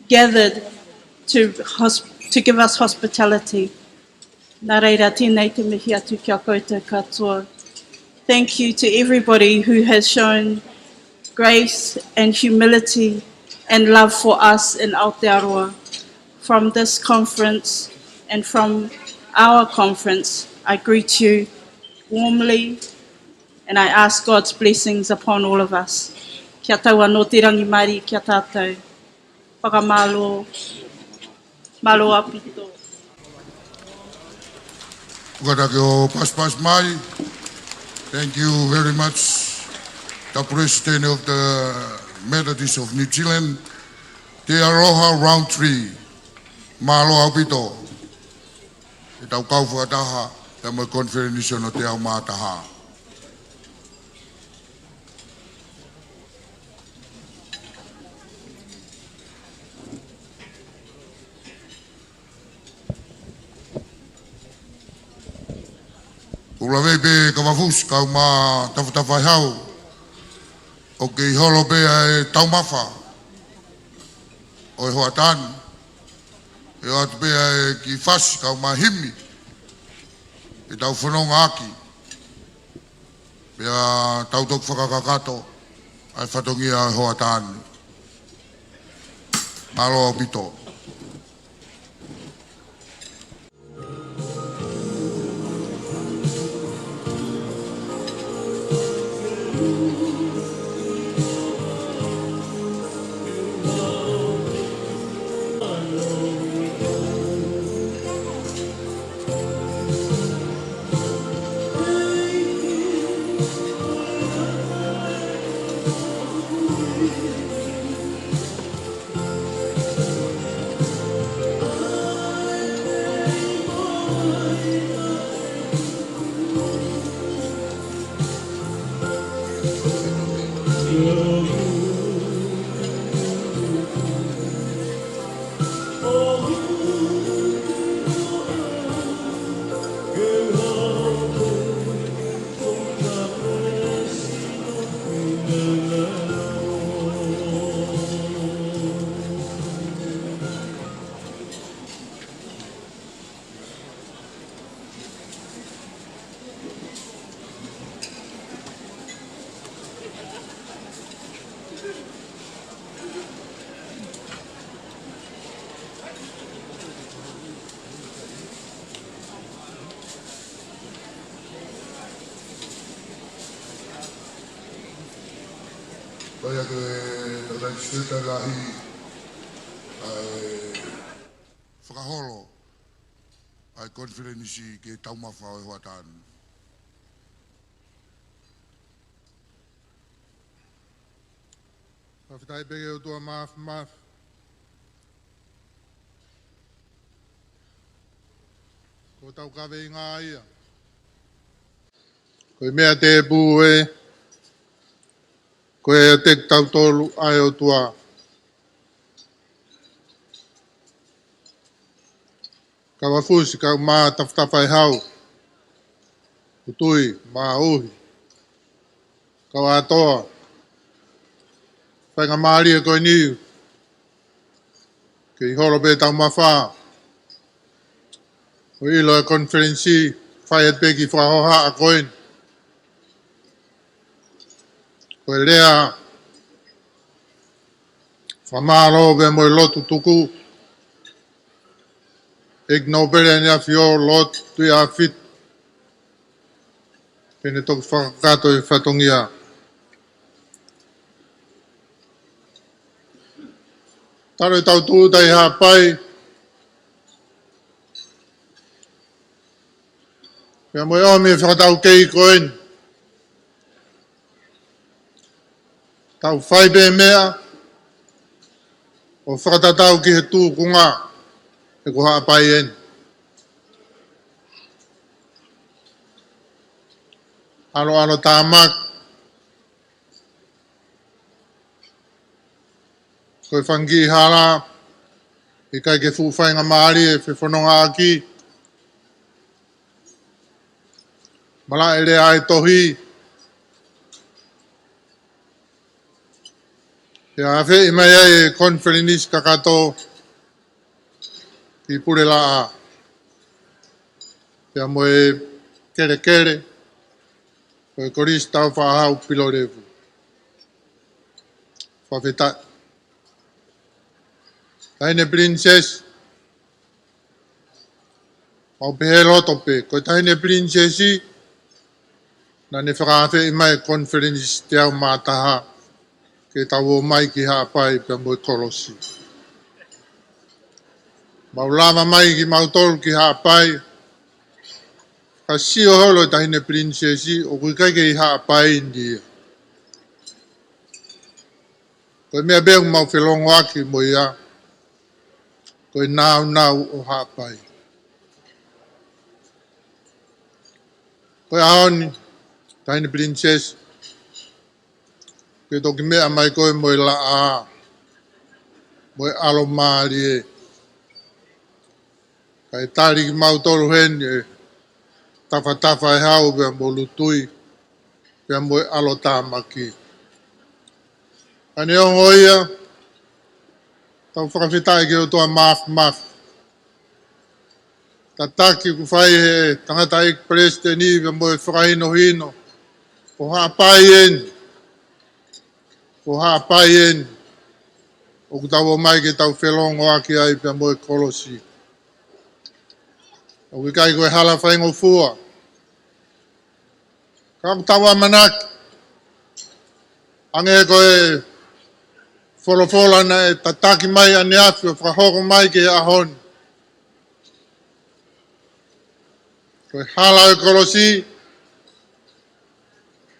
gathered to hosp-, to give us hospitality. Nā reira, tēnei te mihi atu kia koutou kātoa. Thank you to everybody who has shown grace and humility and love for us in Aotearoa. From this conference and from our conference, I greet you warmly and I ask God's blessings upon all of us. Kia tau anō te rangi mai kia tātou. Fakamālō. Mālō ʻaupito. Kata ke o paspas mai. Thank you very much, the President of the Methodist of New Zealand. Te Aroha Roundtree. Mālō ʻaupito. Ke tau kau fakataha, pea mo e konifelenisi hono teau mā taha. ʻUluaki pē Kavafusi kae ʻumaʻā Tafatafaʻehau, ʻoku kei holo pē ʻa e taumafa ʻo e hoʻatā ni. ʻE ʻoatu pē ʻa e kiʻi fasi kae ʻumaʻā e himi ke tau fononga ʻaki. Pea tau toki fakakakato ʻa e fatongia ʻo e hoʻatā ni. Mālō ʻaupito. Pea ko e tangataʻeiki sekituli lahi ʻa e fakaholo ʻa e konifelenisi ki he taumafa ʻo e hoʻatā ni. Fakafetaʻi pē ki he ʻOtua Māfimafi. Ko hotau kaveinga ia. Ko e meʻa tēpū ē, ko e ʻiate kitautolu ʻa e ʻOtua. Kavafusi kae ʻumaʻā Tafatafaʻehau, Utui, Maʻuhi, Kauʻatoa, faingamālie ko eni Kei holo pē taumafa ʻo ʻilo e konifelenisi, fai atu pē kiʻi fakahohaʻa ko eni. Ko e lea fakamālō pea mo e lotu tuku ʻEiki Nōpele ʻAneafi ʻo Lord Tuʻiʻāfiti, ke ne toki fakakakato e fatongia. Talu ʻetau tūʻuta ʻi Haʻapai, pea mo e ʻomi e fakataukei ko eni, tau fai pē meʻa ʻo fakatatau ki he tūkunga, he ko Haʻapai eni. ʻAloʻalo tāmaki. Ko e fanga kiʻi hala, ʻikai ke fuʻu faingamālie e fefonongaʻaki. Malaʻe lea ʻa e tohi, pea afeʻi mai ai e konifelenisi kakato ki Pulelaʻa, pea mo e kelekele, ko e Kolisi Taufaʻāhau Pilolevu. Fakafetaʻi. Taʻahine Pilinisesi, mau pehē loto pē, ko e Taʻahine Pilinisesi naʻa ne fakaafeʻi mai e konifelenisi teau mā taha ke tau ō mai ki Haʻapai pea mo e kolosi. Mau lava mai kimautolu ki Haʻapai, ka sio holo e Taʻahine Pilinisesi ʻoku ʻikai ke ʻi Haʻapai ni ia. Ko e meʻa pē ʻoku mau felongoaki mo ia, ko e nāunau ʻo Haʻapai. Ko e ʻaho ni, Taʻahine Pilinisesi, ke toki meʻa mai koe mo e laʻā, mo e ʻalomālie, kae tali kimautolu heni ʻe Tafatafaʻehau pea mo Lutui, pea mo e ʻalotāmaki. Ka neongo ia, tau fakafetaʻi ki he ʻOtua Māfimafi. Tataki kuo fai ʻe he tangataʻeiki Palesiteni pea mo e fakahinohino, ko Haʻapai eni. Ko Haʻapai eni ʻoku tau ō mai ke tau felongoaki ai pea mo e kolosi. ʻOku ʻikai ko e hala faingofua, ka ʻoku tau ʻamanaki, hangē ko e folofola naʻe tataki mai ʻaneafi ʻo fakahoko mai ki he ʻaho ni, ko e hala ʻo e kolosi,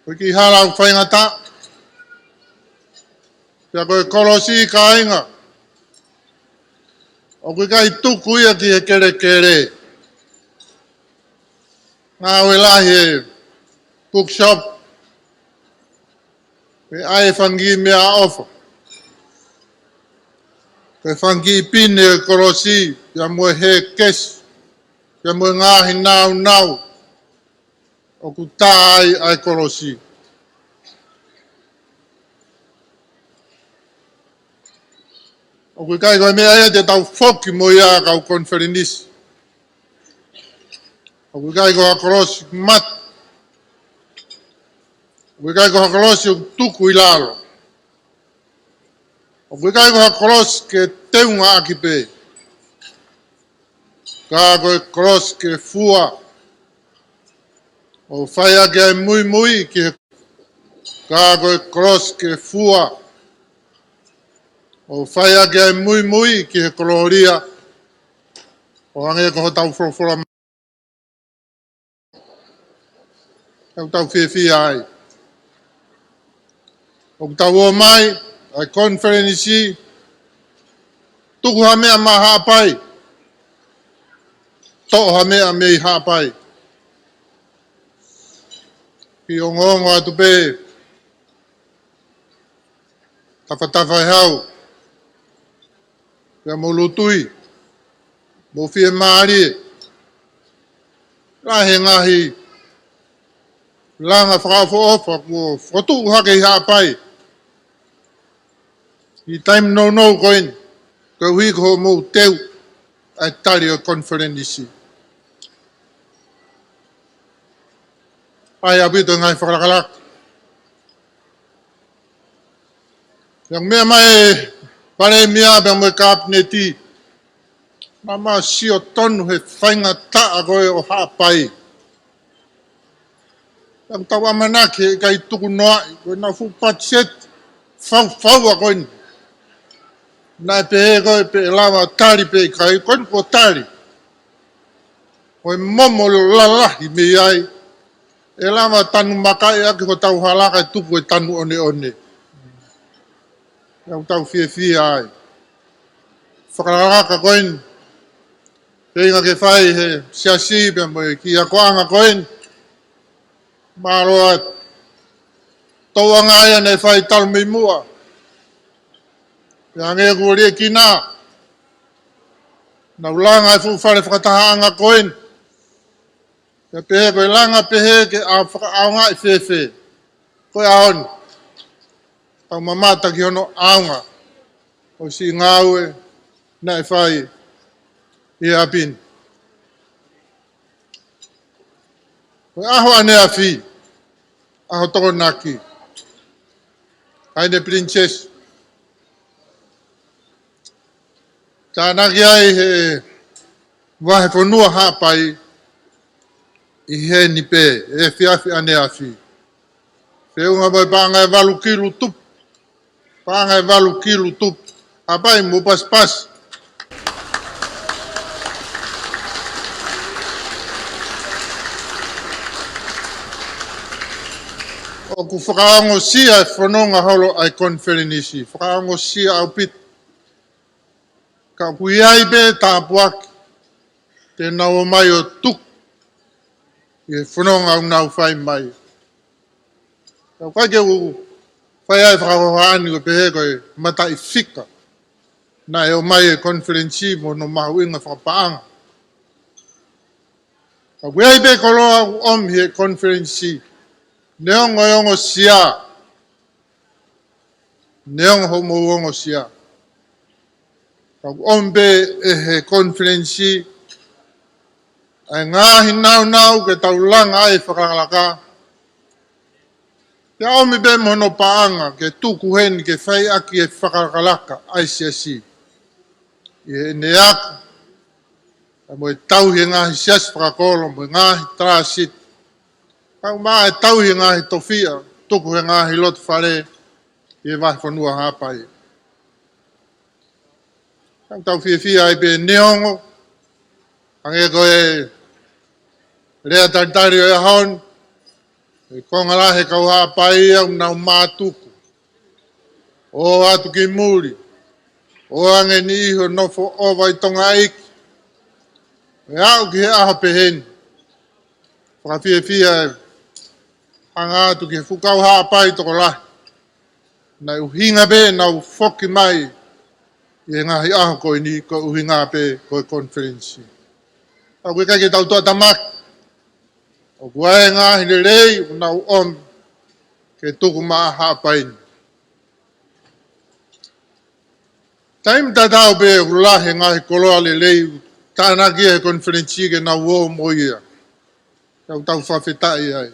ko e kiʻi hala ʻoku faingataʻa. Pea ko e kolosi, kāinga, ʻoku ʻikai tuku ia ki he kelekele. Ngāue lahi e bookshop, ʻe ʻai e fanga kiʻi meʻaʻofa, ko e fanga kiʻi pine ʻo e kolosi, pea mo e hēkesi, pea mo e ngaahi nāunau ʻoku tā ai ʻa e kolosi. ʻOku ʻikai ko e meʻa ia te tau foki mo ia kau konifelenisi. ʻOku ʻikai ko ha kolosi mate. ʻOku ʻikai ko ha kolosi ʻoku tuku ʻi lalo. ʻOku ʻikai ko ha kolosi ke teungaʻaki pē. Ka ko e kolosi ke fua ʻo fai ʻaki ʻa e muimui ki he, ka ko e kolosi ke fua ʻo fai ʻaki ʻa e muimui ki he kolōlia, ʻo hangē ko hotau folofola ʻoku tau fiefia ai. ʻOku tau ō mai ʻa e konifelenisi, tuku ha meʻa mei Haʻapai, toʻo ha meʻa mei Haʻapai. Kiʻi ongoongo atu pē, Tafatafaʻehau, pea mo Lutui, mo Fiemālie. Lahi e ngaahi langa fakaʻofoʻofa kuo fokotuʻu hake ʻi Haʻapai ʻi he taimi nounou ko eni. Koeʻuhi ko hoʻomou teu ʻa e tali ʻo e konifelenisi. ʻAi ʻaupito e ngaahi fakalakalaka. Pea meʻa mai e Palēmia pea mo e Kapineti, naʻa mau sio tonu he faingataʻa ko ē ʻo Haʻapai. Pea ʻoku tau ʻamanaki he ʻikai tuku noaʻi, ko ʻenau fuʻu patiseti faufaua ko eni. Naʻe pehē ko ē pe ʻe lava tali pe ʻikai, ko eni kuo tali. Ko e momo lalahi mei ai, ʻe lava tanumakaʻi ʻaki hotau hala kae tuku e tanu ʻoneʻone. Pea ʻoku tau fiefia ai. Fakalakalaka ko eni, feinga ke fai he Siasi pea mo e kiʻi akoʻanga ko eni. Mālō atu. Tauʻanga ia naʻe fai talu mei muʻa. Pea hangē kuo liʻekina, nau langa e fuʻu fale fakatahaʻanga ko eni. Pea pehē ko e langa pehē ke ʻa fakaʻaongaʻi fēfē. Ko e ʻaho ni, tau mamata ki hono ʻaonga ʻo e siʻi ngāue naʻe fai ʻi he ʻapi ni. Ko e ʻaho ʻaneafi, ʻaho Tokonaki, Haʻane Pilinisesi, tānaki ai he Vahefonua Haʻapai ʻi heni pē, efiafi ʻaneafi. Feʻunga mo e paʻanga ʻe valu kilu tupu. Paʻanga ʻe valu kilu tupu. Haʻapai, mou pasipasi. ʻOku fakaongosia e fononga holo ʻa e konifelenisi. Fakaongosia ʻaupito. Ka ʻoku ʻi ai pē tāpuaki te nau ō mai ʻo tuku ʻi he fononga ʻoku nau fai mai. Ka ʻoku ʻikai ke u fai ai fakahohaʻa ni ko e pehē ko e mataʻifika naʻe ō mai e konifelenisi mo hono mahuʻinga fakapaʻanga. Ka ʻoku ʻi ai pē koloa ʻoku ʻomi he konifelenisi, neongo e ongosia, neongo hoʻomou ongosia, ka ʻoku ʻomi pē ʻe he konifelenisi ʻa e ngaahi nāunau ke tau langa ai e fakalakalaka. Pea ʻomi pē mo hono paʻanga ke tuku heni ke fai ʻaki e fakalakalaka ʻa e Siasi. ʻI heʻene ako, pea mo e tauhi e ngaahi siasi fakakolo, mo e ngaahi talāsiti. Kae ʻumaʻā e tauhi e ngaahi tofiʻa, tuku he ngaahi loto fale ʻi he Vahefonua Haʻapai. Ka ʻoku tau fiefia ai pē neongo, hangē ko e lea talitali ʻo e ʻaho ni, e konga lahi e kau Haʻapai ia ʻoku nau mātuku. ʻO atu ki muli, ʻo ange ni iho nofo ʻova ʻi Tonga ʻEiki. ʻE aʻu ki he ʻaho pehē ni, fakafiefia e hanga atu ki he fuʻu kau Haʻapai tokolahi. Naʻe ʻuhinga pē ʻenau foki mai ʻi he ngaahi ʻaho ko eni, ko e ʻuhinga pē ko e konifelenisi. Ka ʻoku ʻikai ke tau toʻatamaki. ʻOku ʻi ai e ngaahi lelei ʻoku nau ʻomi ke tuku maʻa Haʻapai ni. Taimi tatau pē ʻoku lahi e ngaahi koloa lelei ʻoku tānaki ʻe he konifelenisi ke nau ō mo ia. Tau tau fakafetaʻi ai.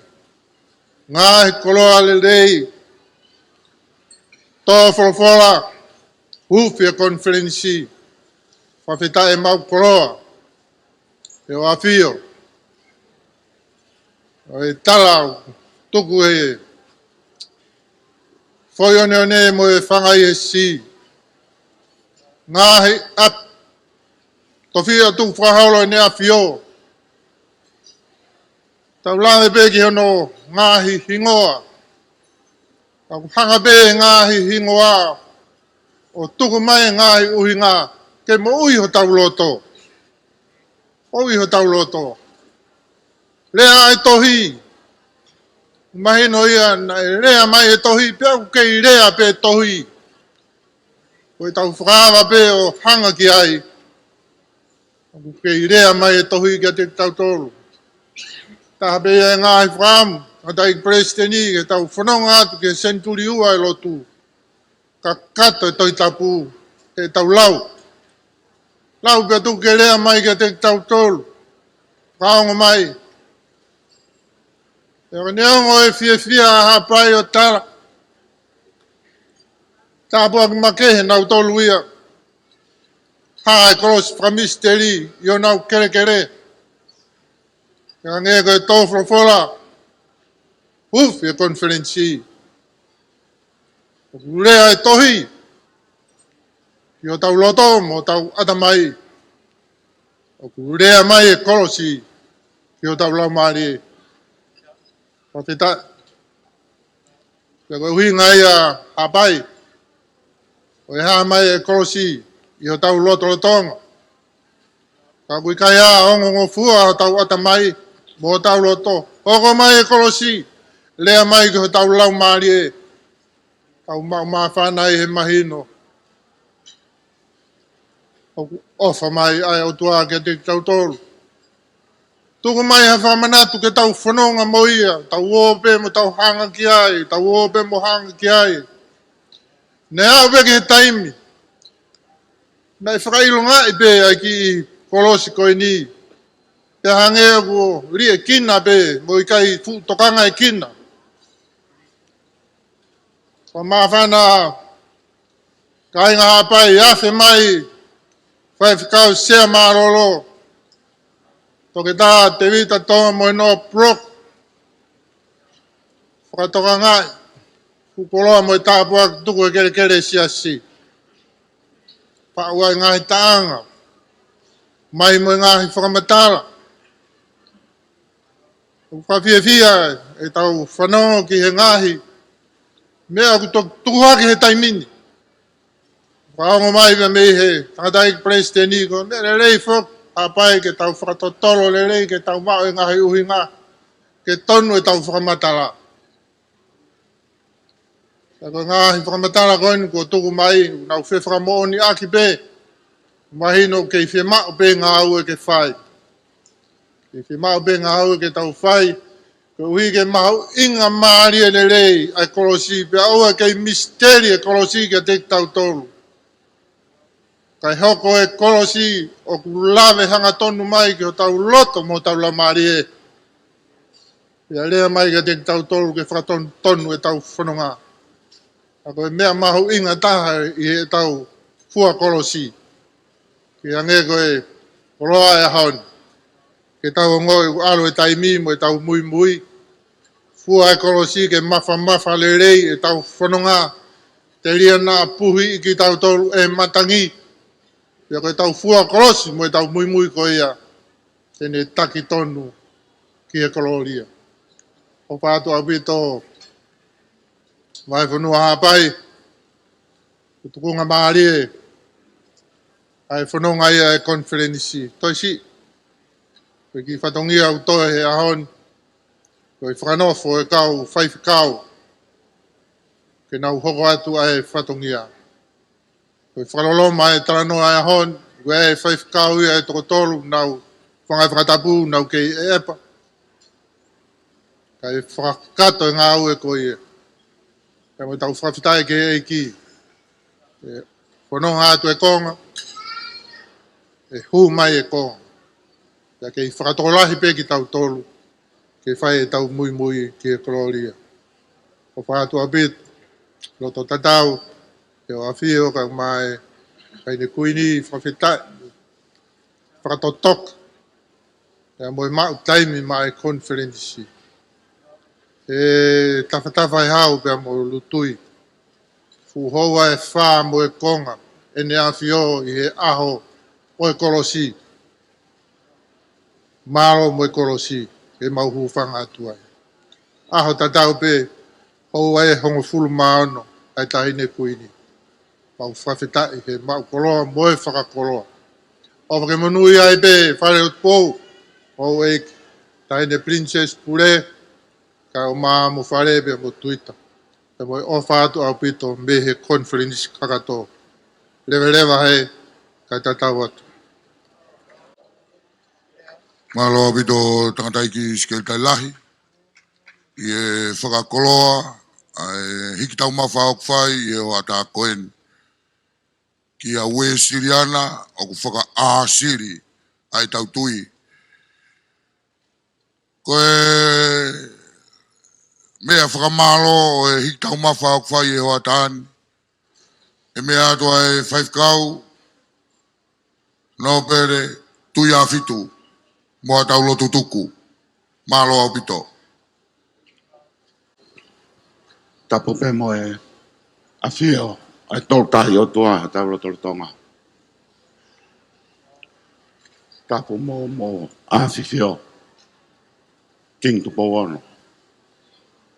Ngaahi koloa lelei, tō folofola, huufi e konifelenisi, fakafetaʻi e maʻu koloa ʻe ʻAfio. ʻO e tala ʻoku tuku ʻe he Foʻi ʻOneʻone mo e Fanga ʻi he Siʻi. Ngaahi ʻapi, tofiʻa ʻoku tuku fakaholo ʻe ʻAfio. Tau lave pē ki hono ngaahi hingoa. Ka ʻoku hanga pē ngaahi hingoa ʻo tuku mai e ngaahi ʻuhinga ke moʻui hotau loto. Moʻui hotau loto. Lea ʻa e tohi. Mahino ia naʻe lea mai e tohi, pea ʻoku kei lea pē tohi. Ko e tau fakaava pē ʻo hanga ki ai. ʻOku kei lea mai e tohi kiate kitautolu. Taha pē ia e ngaahi fakaʻamu, ʻa e Palesiteni, ke tau fononga atu ki he senituli ua e lotu. Kakato e Tohi Tapu, ke tau lau. Lau pea tuku ke lea mai kiate kitautolu. Fakaongo mai. Pea neongo e fiefia ʻa Haʻapai ʻo tala tāpuaki makehe ʻa kinautolu ia. Hā e kolosi fakamisiteli ʻi honau kelekele. Pea hangē ko e tō folofola, huufi e konifelenisi. ʻOku lea e tohi ki hotau loto mo hotau ʻatamai. ʻOku lea mai e kolosi ki hotau laumālie. Fakafetaʻi. Pea ko e ʻuhinga ia, Haʻapai, ʻo e hā mai e kolosi ʻi hotau lotolotonga. Ka ʻoku ʻikai ha ongongofua hotau ʻatamai mo hotau loto. Hoko mai e kolosi, lea mai ki hotau laumālie. Tau maʻu māfana ʻi he mahino ʻoku ʻofa mai ai ʻOtua kiate kitautolu. Tuku mai ha fakamanatu ke tau fononga mo ia, tau ō pē mo tau hanga ki ai, tau ō pē mo hanga ki ai. Naʻe aʻu pē ki he taimi naʻe fakaʻilongaʻi pē ʻa e kiʻi kolosi ko eni, pea hangē ʻoku liʻekina pē mo ʻikai fuʻu tokangaekina. Ko e māfana, kāinga Haʻapai, afe mai Faifekau Sea Mālōlō, Toketā Tēvita Tonga Moenoa Brooke, fakatokangaʻi e fuʻu koloa mo e tāpuaki, tuku e kelekele e siasi. Pea ʻoua e ngaahi taʻanga, mai mo e ngaahi fakamatala. ʻOku fakafiefia ʻetau fanongo ki he ngaahi meʻa ʻoku to-, tuku hake he taimi ni. Fakaongo mai pē mei he tangataʻeiki palesiteni, ko e meʻa lelei foki, Haʻapai, ke tau fakatotolo lelei, ke tau maʻu e ngaahi ʻuhinga ke tonu ʻetau fakamatala. Ka ko e ngaahi fakamatala ko eni kuo tuku mai, ʻoku nau fefakamoʻoniʻaki pē, mahino kei fiemaʻu pē ngāue ke fai. Kei fiemaʻu pē ngāue ke tau fai, koeʻuhi ke mahuʻingamālie lelei ʻa e kolosi, pea ʻoua ʻe kei misiteli e kolosi kiate kitautolu. Kae hoko e kolosi ʻoku lave hangatonu mai ki hotau loto mo hotau laumālie. Pea lea mai kiate kitautolu ke fakatonutonu ʻetau fononga. Ka ko e meʻa mahuʻinga taha ʻi heʻetau fua kolosi, ke hangē ko e koloa e ʻaho ni, ke tau ongoʻi ʻoku ʻalu e taimi mo ʻetau muimui. Fua e kolosi ke mafamafa lelei ʻetau fononga, telia naʻa puhiʻi kitautolu ʻe he matangi. Pea ko ʻetau fua kolosi mo ʻetau muimui ko ia, te ne taki tonu ki he kolōlia. ʻOfa atu ʻaupito, Vahefonua Haʻapai, ʻoku tukungamālie ʻa e fononga ia e konifelenisi. Toe siʻi, ko e kiʻi fatongia ʻoku toe he ʻaho ni, ko e fakanofo e kau faifekau ke nau hoko atu ʻa e fatongia. Ko e fakaloloma e talanoa e ʻaho ni, ko e faifekau ia ʻe toko tolu, nau fanga fakatapu, nau kei ʻeʻepa. Kae fakakakato e ngāue ko ia. Pea mo ʻetau fakafetaʻi ki he ʻEiki. ʻE fononga atu e konga, ʻe hū mai e konga. Pea kei fakatokolahi pē kitautolu ke fai ʻetau muimui ki he kolōlia. ʻOfa atu ʻaupito, loto tatau, ʻe ʻafio kae ʻumaʻā e Taʻahine Kuini, fakafetaʻi, fakatotoka, pea mo e maʻu taimi maʻa e konifelenisi. ʻE tafatafa e hau pea mo Lutui, fuʻu houa ʻe fā mo e konga ʻene ʻafio ʻi he ʻaho ʻo e kolosi. Mālō mo e kolosi, ke mau hūfanga atu ai. ʻAho tatau pē, houa ʻe hongofulu mā ono ʻa e Taʻahine Kuini. Mau fakafetaʻi he maʻu koloa mo e fakakoloa. ʻOfa ke monūʻia ai pē Fale ʻo Tupou, ʻo e Taʻahine Princess Pule, kae ʻumaʻā mo Fale pea mo Tuita. Pea mo e ʻofa atu ʻaupito mei he konifelenisi kakato. Leveleva he, kae tatau atu. Mālō ʻaupito tangataʻeiki sekelitali lahi. ʻI he fakakoloa, ʻa e hiki taumafa ʻoku fai ʻi he hoʻatā ko eni. kia Uēsiliana ʻoku fakaʻāsili ʻa ʻetau tui. Ko e meʻa fakamālō ʻo e hiki taumafa ʻoku fai ʻe he hoʻatā ni, ʻe meʻa atu ʻa e faifekau Nōpele Tuʻiʻāfitu mo ʻetau lotu tuku. Mālō ʻaupito. Tapu pē mo e ʻafio ʻa e Tolu Tahaʻi ʻOtua ʻi hotau lotolotonga. Tapu mo, mo ʻAfifio Kingi Tupou Ono,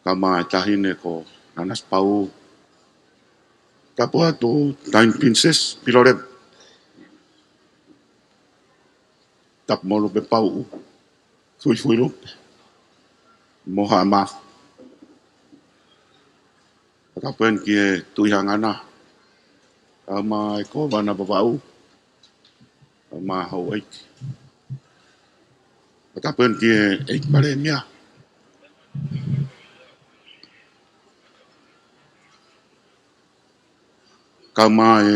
kae ʻumaʻā e Taʻahine ko Nanasipauʻu. Tapu atu Taʻahine Pilinisesi Pilolevu. Tapu mo Lupe Pauʻu, Fuifui Lupe, mo Haʻa Mafu. Tapu eni ki he Tuʻi Hangana, kae ʻumaʻā e Kōvana Vavaʻu, kae ʻumaʻā houʻeiki. Tapu eni ki he ʻEiki Palēmia, kae ʻumaʻā e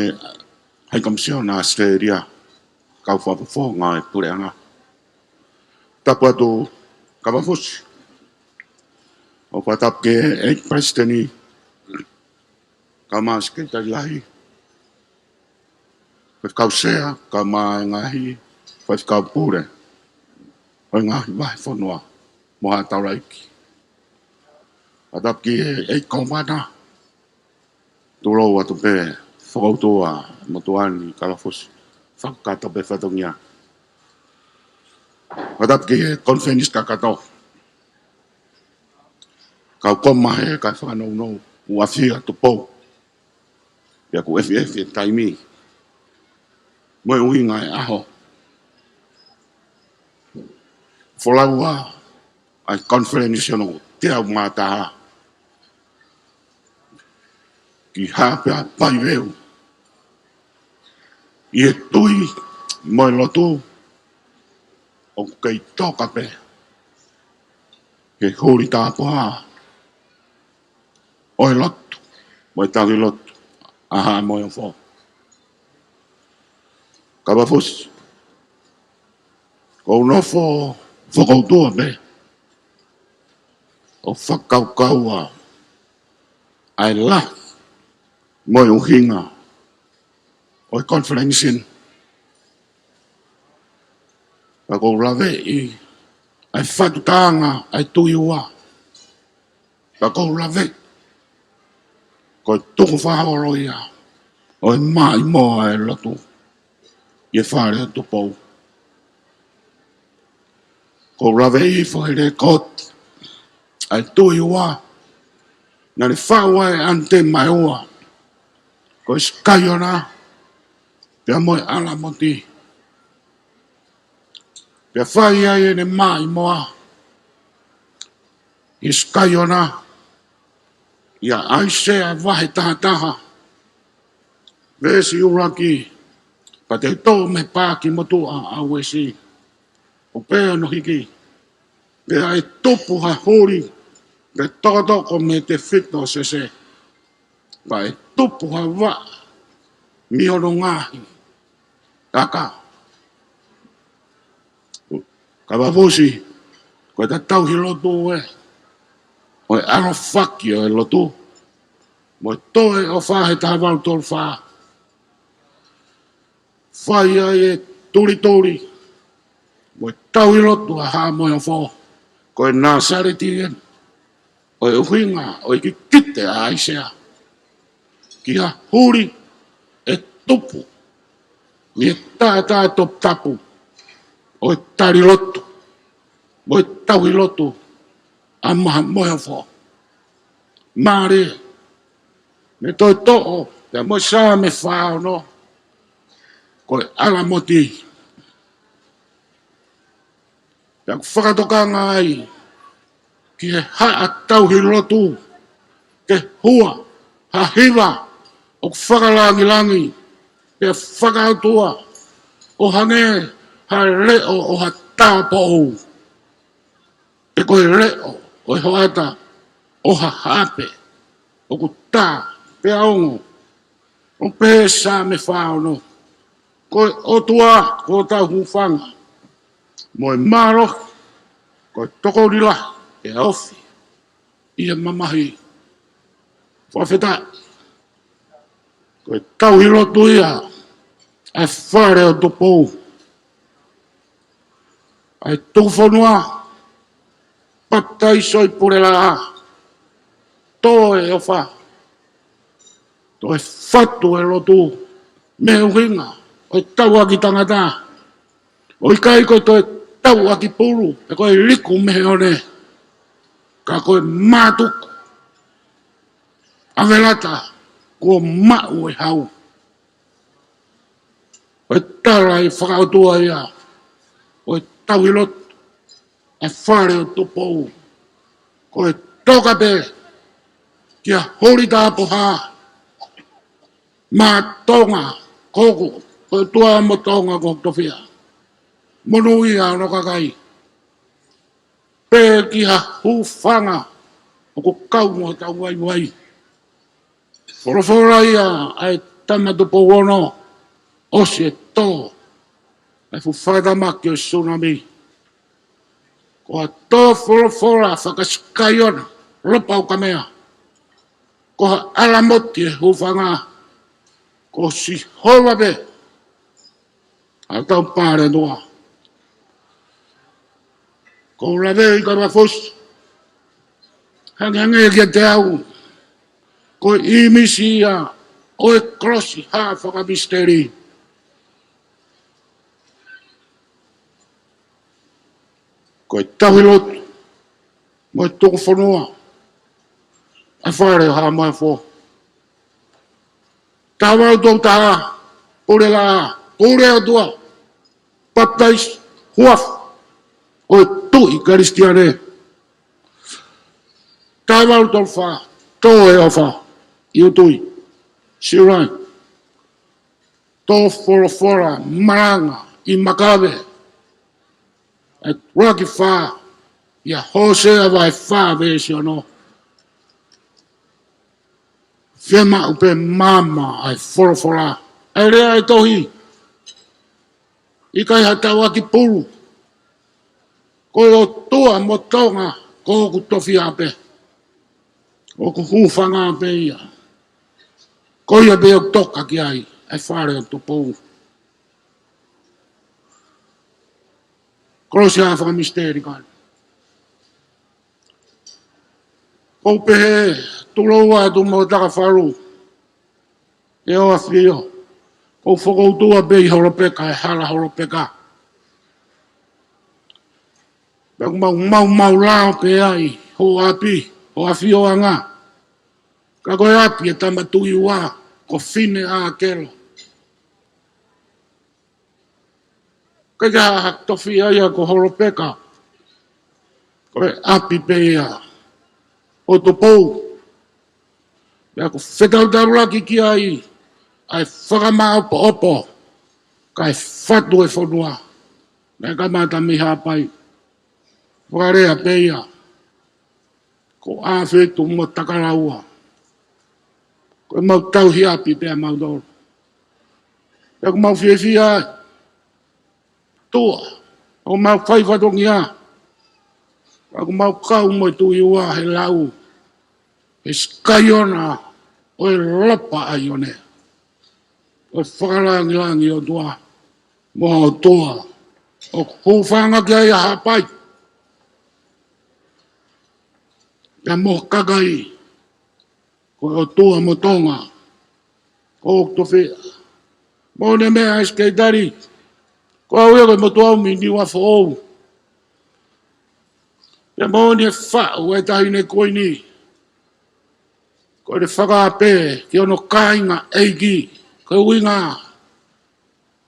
High Commissioner ʻa ʻAositelēlia, kau fakafofonga ʻo e puleʻanga. Tapu atu Kavafusi. ʻOku ou fakatapu ki he ʻEiki Palesiteni, kae ʻumaʻā e Sekelitali Lahi, Faifekau Sea, kae ʻumaʻā e ngaahi Faifekau Pule ʻo e ngaahi vahefonua mo haʻa taulaʻeiki. Fakatapu ki he ʻEiki Kōvana, tulou atu pē, fokoutua mo tuʻa ni Kavafusi, fakakakato pē fatongia. Fakatapu ki he konifelenisi kakato, kau koma he kakai fakanounou, ʻoku ʻafio ʻa Tupou, pea ʻoku ʻefiʻefi e taimi mo e ʻuhinga e ʻaho. Folau ʻa e konifelenisi hono teau mā taha ki Haʻapai Veu, ʻi he tui mo e lotu ʻoku kei toka pē he holi tāpuhā ʻo e lotu mo e tauhi lotu ʻa Haʻa Moheofo. Kavafusi, ʻoku ou nofo fokoutua pē ʻo fakakaukau ʻa e lahi mo e ʻuhinga ʻo e konifelenisi ni. Pea ʻoku ou laveʻi ʻa e fatu taʻanga ʻa e Tuʻi Ua. Pea ʻoku ou laveʻi ko e tukufakaholo ia ʻo e maʻimoa e lotu ʻi he fale ʻo Tupou. ʻOku ou laveʻi foʻi lēkooti ʻa e Tuʻi Ua, naʻa ne faʻu ai e ʻAnitemaeua, ko e Sikaiona pea mo e ʻAlamoti. Pea fai ai ʻene maʻimoa ʻi he Sikaiona, ʻia ʻAisea vahe taha taha, veesi ʻuluaki, pea te u toʻo mei he paaki motuʻa ʻa Uesi, ʻo pehē hono hiki: Pea ʻe tupu ha holi, pea tokotoko mei he tefito ʻo Sese, pea ʻe tupu ha vaʻa mei hono ngaahi aka. Kavafusi, ko e tauhi lotu ē, ʻo e ʻalofaki ʻo e lotu mo e toe ʻofa he taha valu tolu fā, fai ai e tulituli mo e tauhi lotu ʻa Haʻa Moheofo, ko e Nāsaleti ē, ʻo e ʻuhinga ʻo e kikite ʻa ʻAisea ki ha holi ʻe tupu mei he taʻataʻa toputapu ʻo e tali lotu mo e tauhi lotu ʻa Haʻa Moheofo. Mālie, mei he toʻo pea mo e Saame fā ono, ko e ʻAlamoti. Pea ʻoku fakatokanga ai ki he haʻa tauhi lotu, ke hua ha hiva ʻoku fakalangilangi pea fakaʻotua, ʻo hangē ha leʻo ʻo ha tāupoʻou, pe ko e leʻo ʻo e hoʻata ʻo ha haʻape ʻoku tā pea ongo. ʻOku pehē ʻe Saame fā ono: Ko e ʻOtua ko hotau hūfanga mo e mālohi, ko e tokoni lahi ʻi he ofi ʻi he mamahi. Fakafetaʻi. Ko e tauhi lotu ia ʻa e fale ʻo Tupou, ʻa e tuku fonua, papitaiso ʻi Pulelaʻā, tō e ʻofa, toe fatu e lotu mei he ʻuhinga ʻo e tauʻaki tangata. ʻOku ʻikai ko e toe tauʻaki pulu, pe ko e liku mei he one, ka ko e mātuku ʻa e lata kuo maʻu e hau. Ko e tala ʻi he fakaʻotua ia ʻo e tauhi lotu ʻa e fale ʻo Tupou, ko e toka pē kia Holi Tāpoha mā Tonga ko hoku, ko e ʻOtua mo Tonga ko hoku tofiʻa. Monūʻia hono kakai. Pea ki ha hūfanga ʻoku kau mo hotau vaivai. Folofola ia ʻa e Tama Tupou Ono, ʻosi e tō ʻa e fuʻu fakatamaki ʻo e sunami. Ko ha tō folofola faka-Sikaiona, Lopaukamea. Ko ha ʻalamoti e hūfanga, ko Sihova pē ʻa hotau Palēmia. Ko e lave ʻi Kavafosi, hangehangē kiate au ko e ʻīmisi ia ʻo e kolosi ha fakamisiteli. Ko e tauhi lotu mo e tuku fonua ʻa e fale ʻo Haʻamohefoʻou. Taha valu tolu taha, Pulelaʻā, Pule ʻOtua, papitaiso, huafa ʻo e Tuʻi Kalisitiane. Taha valu tolu fā, tō e ʻofa ʻi ʻUtui, Siulai. Tō folofola malanga ʻi Makave, ʻa e ʻuluaki fā ʻia Hōsea vahe fā veesi ono. Fiemaʻu pē maama ʻa e folofola, ʻa e lea ʻa e tohi. ʻIkai ha tauʻaki pulu. Ko e ʻOtua mo Tonga ko hoku tofiʻa pē, ʻoku hūfanga pē ia. Ko ia pē ʻoku toka ki ai ʻa e fale ʻo Tupou. Kolosi ha fakamisiteli kāinga. ʻOku ou pehē, tulou atu mo Takafalu, ʻe ʻAfio. ʻOku ou fokoutua pē ʻi Holopeka, ʻi he hala Holopeka. Pea ʻoku mau maumau lao pē ai, hoʻo ʻapi, hoʻo ʻafioʻanga. Ka ko e ʻapi ʻa e Tama Tuʻi Ua, ko Fineʻakelo. ʻIkai ke ʻi ai ha tofiʻa ia ko Holopeka. Ko e ʻapi pē ia ʻo Tupou. Pea ʻoku fetaulaki ki ai ʻa e fakamāʻopoʻopo, kae fatu e fonua. Naʻe kamata mei Haʻapai. Fakalea pē ia ko ʻAfetu mo Takalaua. Ko ʻemau tauhi ʻapi pē ʻamautolu. Pea ʻoku mau fiefia ai. Tuʻa, ʻoku mau fai fatongia. Pea ʻoku mau kau mo e Tuʻi Ua he lau, he Sikaiona ʻo e Lopaione. ʻO e fakalangilangi ʻOtua mo ha ʻOtua ʻoku hūfanga ki ai ʻa Haʻapai. Pea mo e kakai, ko e ʻOtua mo Tonga ko hoku tofiʻa. Moʻoni e meʻa ʻa e Sekelitali, ko au ia ko e motuʻa mei Niuafoʻou. Pea moʻoni e faʻu ʻa e Taʻahine Kuini, ko ʻene fakaafe ki hono kāingaʻeiki, ko e ʻuhinga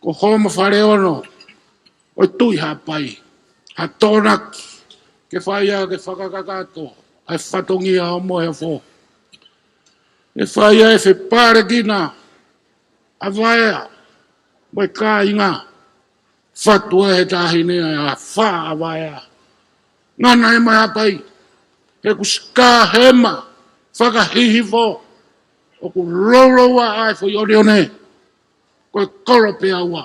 ko Homa Faleono ʻo e Tuʻi Haʻapai, ha Tokonaki, ke fai ʻaki e fakakakato ʻa e fatongia ʻo Moheofo. ʻE fai ʻa e fepālekina ʻa Vaea mo e kāinga. Fatu ʻa e Taʻahine ʻa e afā ʻa Vaea. Ngana e mai Haʻapai, he kusi ka hema fakahihifo. ʻOku louloua ʻa e foʻi ʻoneʻone, ko e kolo pē ʻaua.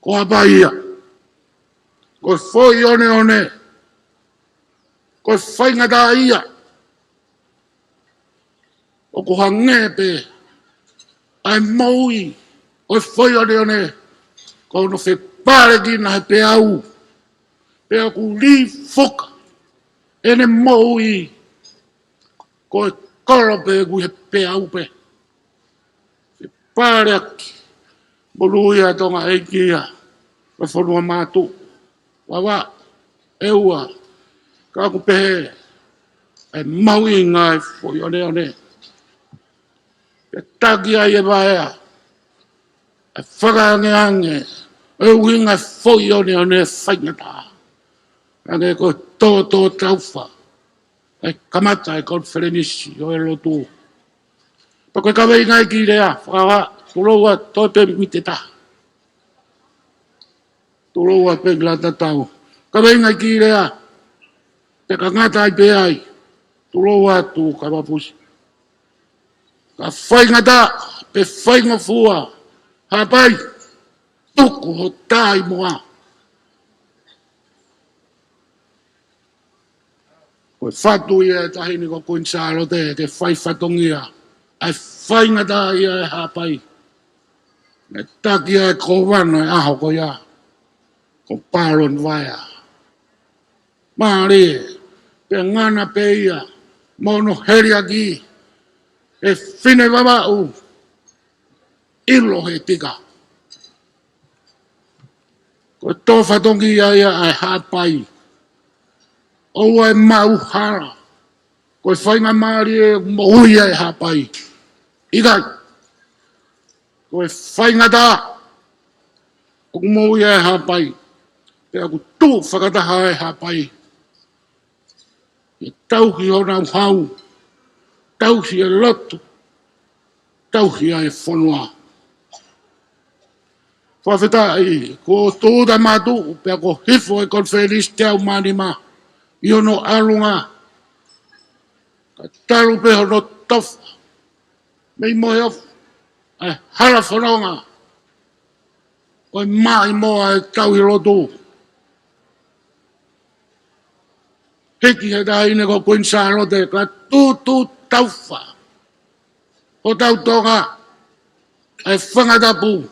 Ko Haʻapai ia, ko e foʻi ʻoneʻone, ko e faingataʻaʻia. ʻOku hangē pē ʻa e moʻui ʻo e foʻi ʻoneʻone, ko hono fepalekina he peau, pea ʻoku lī foki ʻene moʻui, ko e kolo pē ʻoku ʻi he peau pē. Fepaleaki, monūʻia Tonga ʻEiki ia, ko e fonua mātuʻa, Vavaʻu, ʻEua, ka ʻoku pehē ʻa e mahuʻinga ʻa e foʻi ʻoneʻone. Pea taki ai e vaea, ʻa e fakaangeange ʻo e ʻuhinga e foʻi ʻoneʻone faingataʻa. Hangē ko e tōtōtaufa ʻa e kamata e konifelenisi ʻo e lotu. Pea ko e kaveinga ʻeiki lea, fakahā, tuloua toe pē miniti ʻe taha. Tuloua pē ki lata tau. Kaveinga ʻeiki lea, pea ka ngata ai pē ai, tuloua atu ka mapusi. Ka faingataʻa pe faingofua, Haʻapai, tuku ho taimoa. Ko e fatu ia ʻa e Taʻahine ko Kuini Sālote ke fai fatongia ʻa e faingataʻaʻia ʻa Haʻapai. Naʻe taki ʻa e kōvana ʻo e ʻaho ko ia, ko Paloni Vaea. Mālie, pea ngana pē ia mo hono heliaki ʻe Fine Vavaʻu, ʻilo he tika. Ko e tō fatongia ia ʻa e Haʻapai. ʻOua ʻe maʻu hala. Ko e faingamālie ʻoku moʻui ai ʻa e Haʻapai. ʻIkai. Ko e faingataʻa ʻoku moʻui ai ʻa e Haʻapai. Pea ʻoku tuʻu fakataha ai ʻa e Haʻapai. ʻE tauhi honau hau, tauhi e lotu, tauhi ai e fonua. Fakafetaʻi, kuo tūʻuta mātuʻu, pea kuo hifo e konifelenisi teau mā nima ʻi hono ʻalunga. Ka talu pē hono tofa mei Moheofo ʻa e hala fononga ʻo e maʻimoa e tauhi lotu. Hiki he Taʻahine ko Kuini Sālote, ka tūtūtaufa hotau Tonga, ʻa e fanga tapu,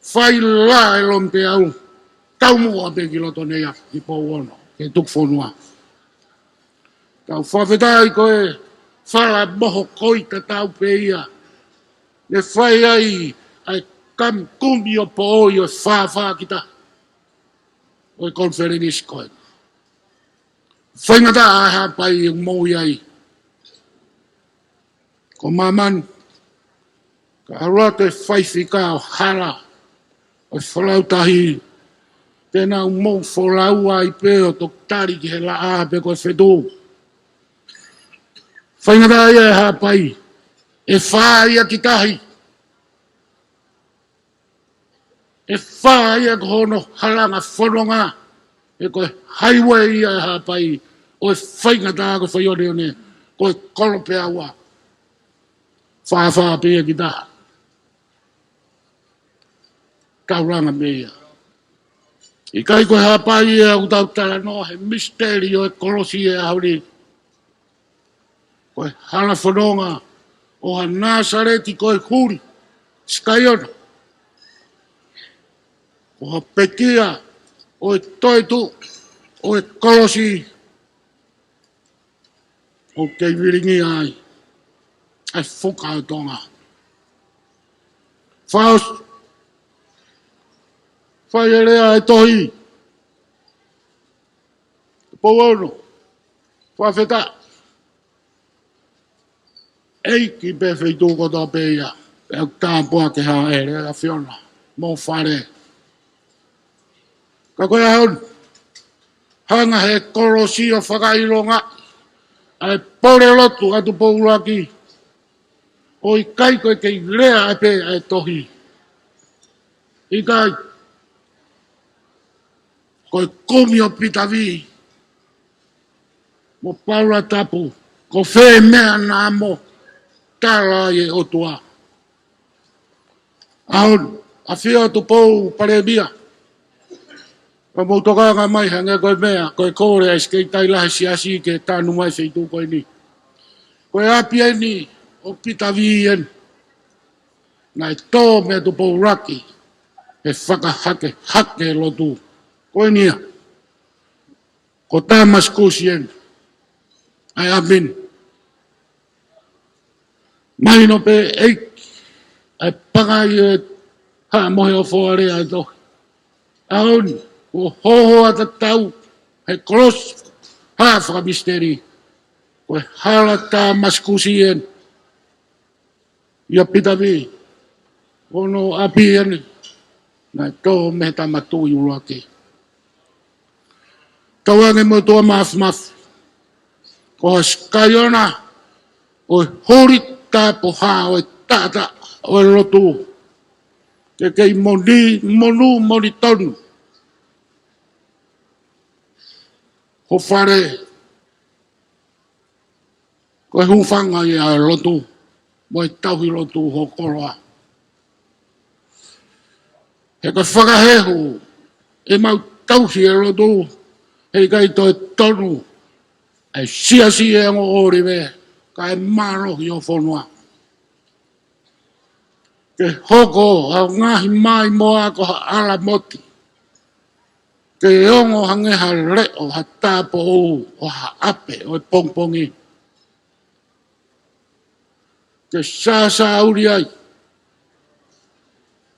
fai lā e lomipeau, taumuʻa pē ki loto nei ʻa Hipouono, ke tuku fonua. Tau fakafetaʻi ko e fala moho koi tatau pē ia. Ne fai ai ʻa e kami kumi ʻo poʻoi ʻo e fāfā kita ʻo e konifelenisi ko ē. Faingataʻa ʻa e Haʻapai ʻoku moʻui ai. Ko māmani, ka ʻalu atu e faifekau hala ʻo e folau tahi, te nau mou folau ai pē ʻo toki tali ki he laʻā pe ko e fetuʻu. Faingataʻaʻia ʻa e Haʻapai, ʻe fā ia ki tahi. ʻE fā ia ko hono halanga fononga, ʻe ko e highway ia ʻa e Haʻapai, ʻo e faingataʻa ko e foʻi ʻoneʻone, ko e kolo pē ʻaua. Fāfā pē ia ki tahi. Taulanga mei ia. ʻIkai ko e Haʻapai ia ʻoku tau talanoa he misiteli ʻo e kolosi ʻi he ʻaho ni. Ko e hala fononga ʻo ha Nāsaleti ko e huli, Sikaiona. Ko ha pekia ʻo e toetuʻu ʻo e kolosi ʻoku kei vilingia ai ʻa e fuka ʻo Tonga. Faʻa ʻosi, fai e lea ʻa e tohi. Pouono, fakafetaʻi. ʻEiki pē feituʻu kotoa pē ia, pea ʻoku tāpuaki ʻa e lea ʻa e ʻAfiona mo e fale. Ka ko e ʻaho ni, hanga he kolosi ʻo fakaʻilonga ʻa e pole lotu ʻa Tupou ʻUluaki, ʻo ʻikai ko e kei lea ʻa e pē ʻa e tohi. ʻIkai, ko e kumi ʻo Pita Vī. mo Paula Tapu, ko fē meʻa naʻa mo tala ʻe he ʻOtua. ʻAho ni, ʻAfio Tupou Palēmia, ka mou tokanga mai hangē ko e meʻa, ko e kole ʻa e Sekelitali Lahi ʻa e Siasi ke tanu mai feituʻu ko eni. Ko e ʻapi eni ʻo Pita Vī eni. Naʻe tō meia Tupou ʻUluaki he fakahakehake lotu. Ko eni ia. Ko Tāmasikusi eni ʻa e ʻapi ni. Mahino pē ʻEiki ʻa e pangai ʻe Haʻa Moheofo Alea ʻa e tohi. ʻAho ni, kuo hohoa tatau he kolosi, Haʻa Fakamisiteli, ko e hala Tāmasikusi eni. ʻIa Pita Vī, ko hono ʻapi eni naʻe tō mei he Tama Tuʻi ʻUluaki. Tauange mo e ʻOtua Māfimafi, ko ha Sikaiona ʻo e holi tapu hā ʻo e taʻataʻa ʻo e lotu, ke kei moni, monū monitonu ho fale, ko e hūfanga ia ʻa e lotu mo e tauhi lotu ho koloa. He ka fakahehu ʻemau tauhi e lotu, heʻikai toe tonu ʻa e Siasi ʻi he ongo ʻōlive, kae mālohi ho fonua. Ke hoko ʻa e ngaahi maimoa ko ha ʻalamoti, ke ongo hangē ha leʻo, ha tāupoʻou ʻo ha ʻapi ʻo e pongipongi. Ke sāsāuli ai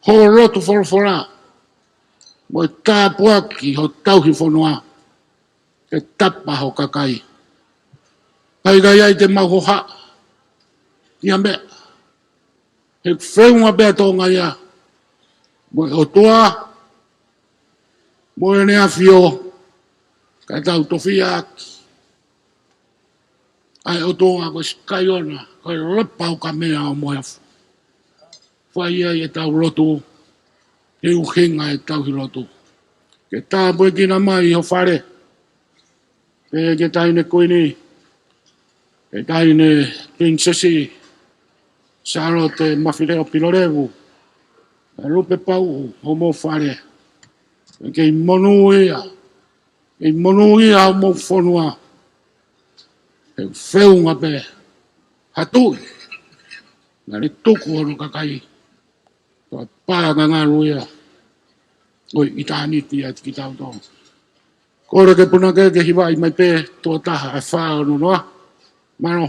ho lotu folofola mo e tāpuaki ho tauhi fonua, ke tapa ho kakai. Pea ʻikai ai te mau hohaʻa ia meʻa, he feʻunga pē ʻa Tonga ia mo e ʻOtua, mo ʻEne ʻAfio, kae tau tofiʻaki ʻa e ʻOtua ko e Sikaiona, ko e Lapaukamea ʻo Moheofo. Fai ai ʻetau lotu, he ʻuhinga ʻetau tauhi lotu. Ke tāpuekina mai ho fale, pea ki he Taʻahine Kuini, ki he Taʻahine Pilinisesi Sālote Mafileʻo Pilolevu, ʻa Lupe Pauʻu, homou fale, ke kei monū ia, kei monū ia homou fonua, he feʻunga pē ha tuʻi naʻa ne tuku hono kakai, toʻa pā ngangalu ia ʻo e ʻitāniti ʻiate kitautolu. Kole ke punake ke hivaʻi mai pē tuʻo taha ʻa e fā ono noa. Mālō.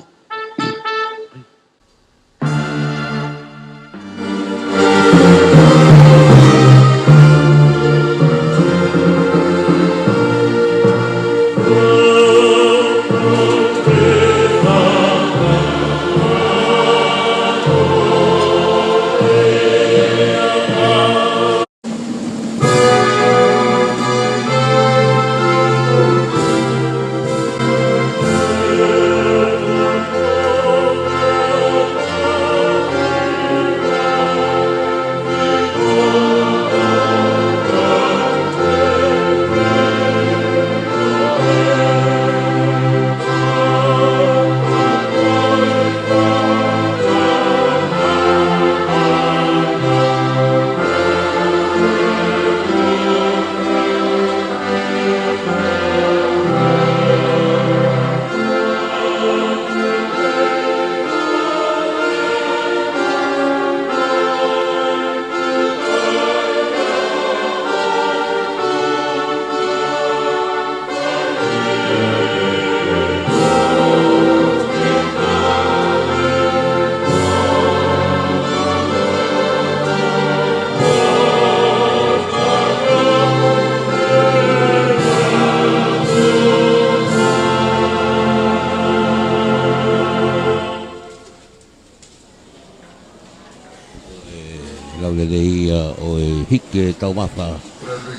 Lau lelei ia ʻo e hiki e taumafa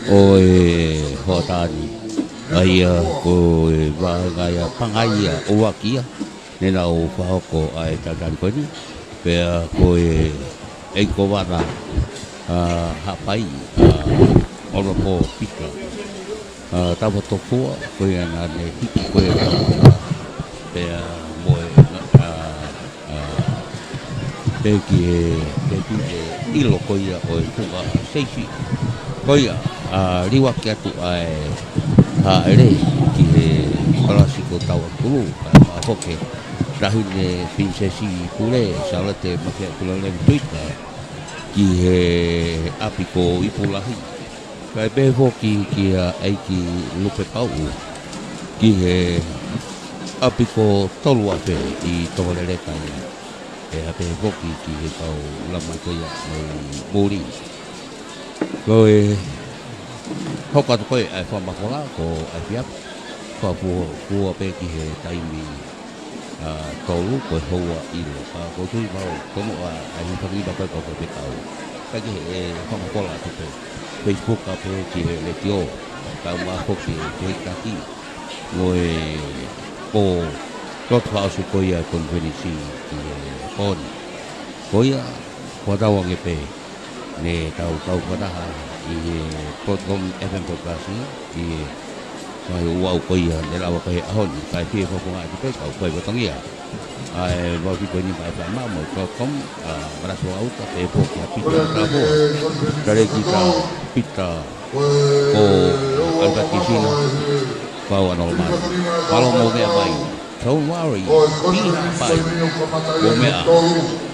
ʻo e hoʻatā ni. ʻA ia ko e vaʻinga ia pangai ia ʻuluaki ia ne nau fakahoko ʻa e taʻataʻa ko eni. Pea ko e ʻEiki Kōvana, ʻa, Haʻapai, ʻa, Honourable Pita, ʻa, Taufatofua, ko ia naʻa ne hiki ko ia e taumafa. Pea mo e, ʻa, ʻa, pea ki he, pea ki he ʻilo ko ia ʻo e kuka seisi. Ko ia, ʻa, liuaki atu ʻa e hāʻele ki he Palasi ko Tauʻatāina, ʻa, mafoke. Taʻahine Pilinisesi Pule, Sālote Mafiaʻipuleʻulevu Tuita, ki he ʻapi ko Ipulahi. Kae pehē foki kia ʻEiki Lupe Pauʻu, ki he ʻapi ko Toluafe ʻi Tongaleleka ia. Pea pehē foki ki he kau lama ko ia mei muli. Ko e hoko atu ko ē ʻa e fakamafola ko ʻAifiapu. Fakafuofua pē ki he taimi, ʻa, tolu ko e houa ʻilo. Ka ʻoku ou tui mau tonu ʻa, ʻa e hifangina ko ē kau faifekau. Ka ki he fakamafola atu pē Facebook ka pē ki he letiō. Ka ʻumaʻā foki e feitaki mo e pō lotu fakaʻosi ko ia e konifelenisi ki he pō ni. Ko ia, kuo tau ange pē ne tau tau fakataha ʻi he Broadcom F M Broadcasting, ʻi he ngaahi ouau ko ia ne lava ko ē he ʻaho ni, kae fie fakafofonga atu pē kau fai fatongia. ʻA e mau fiko ni mai fai mau mo Broadcom, ʻa, Marasua Uta, pehē foki ʻa Pita Tapo, Tarekita Pita, ko Alberti Sina, Pau Anolomani. Mālō mo meʻa mai. Don't worry, be happy. Mo meʻa.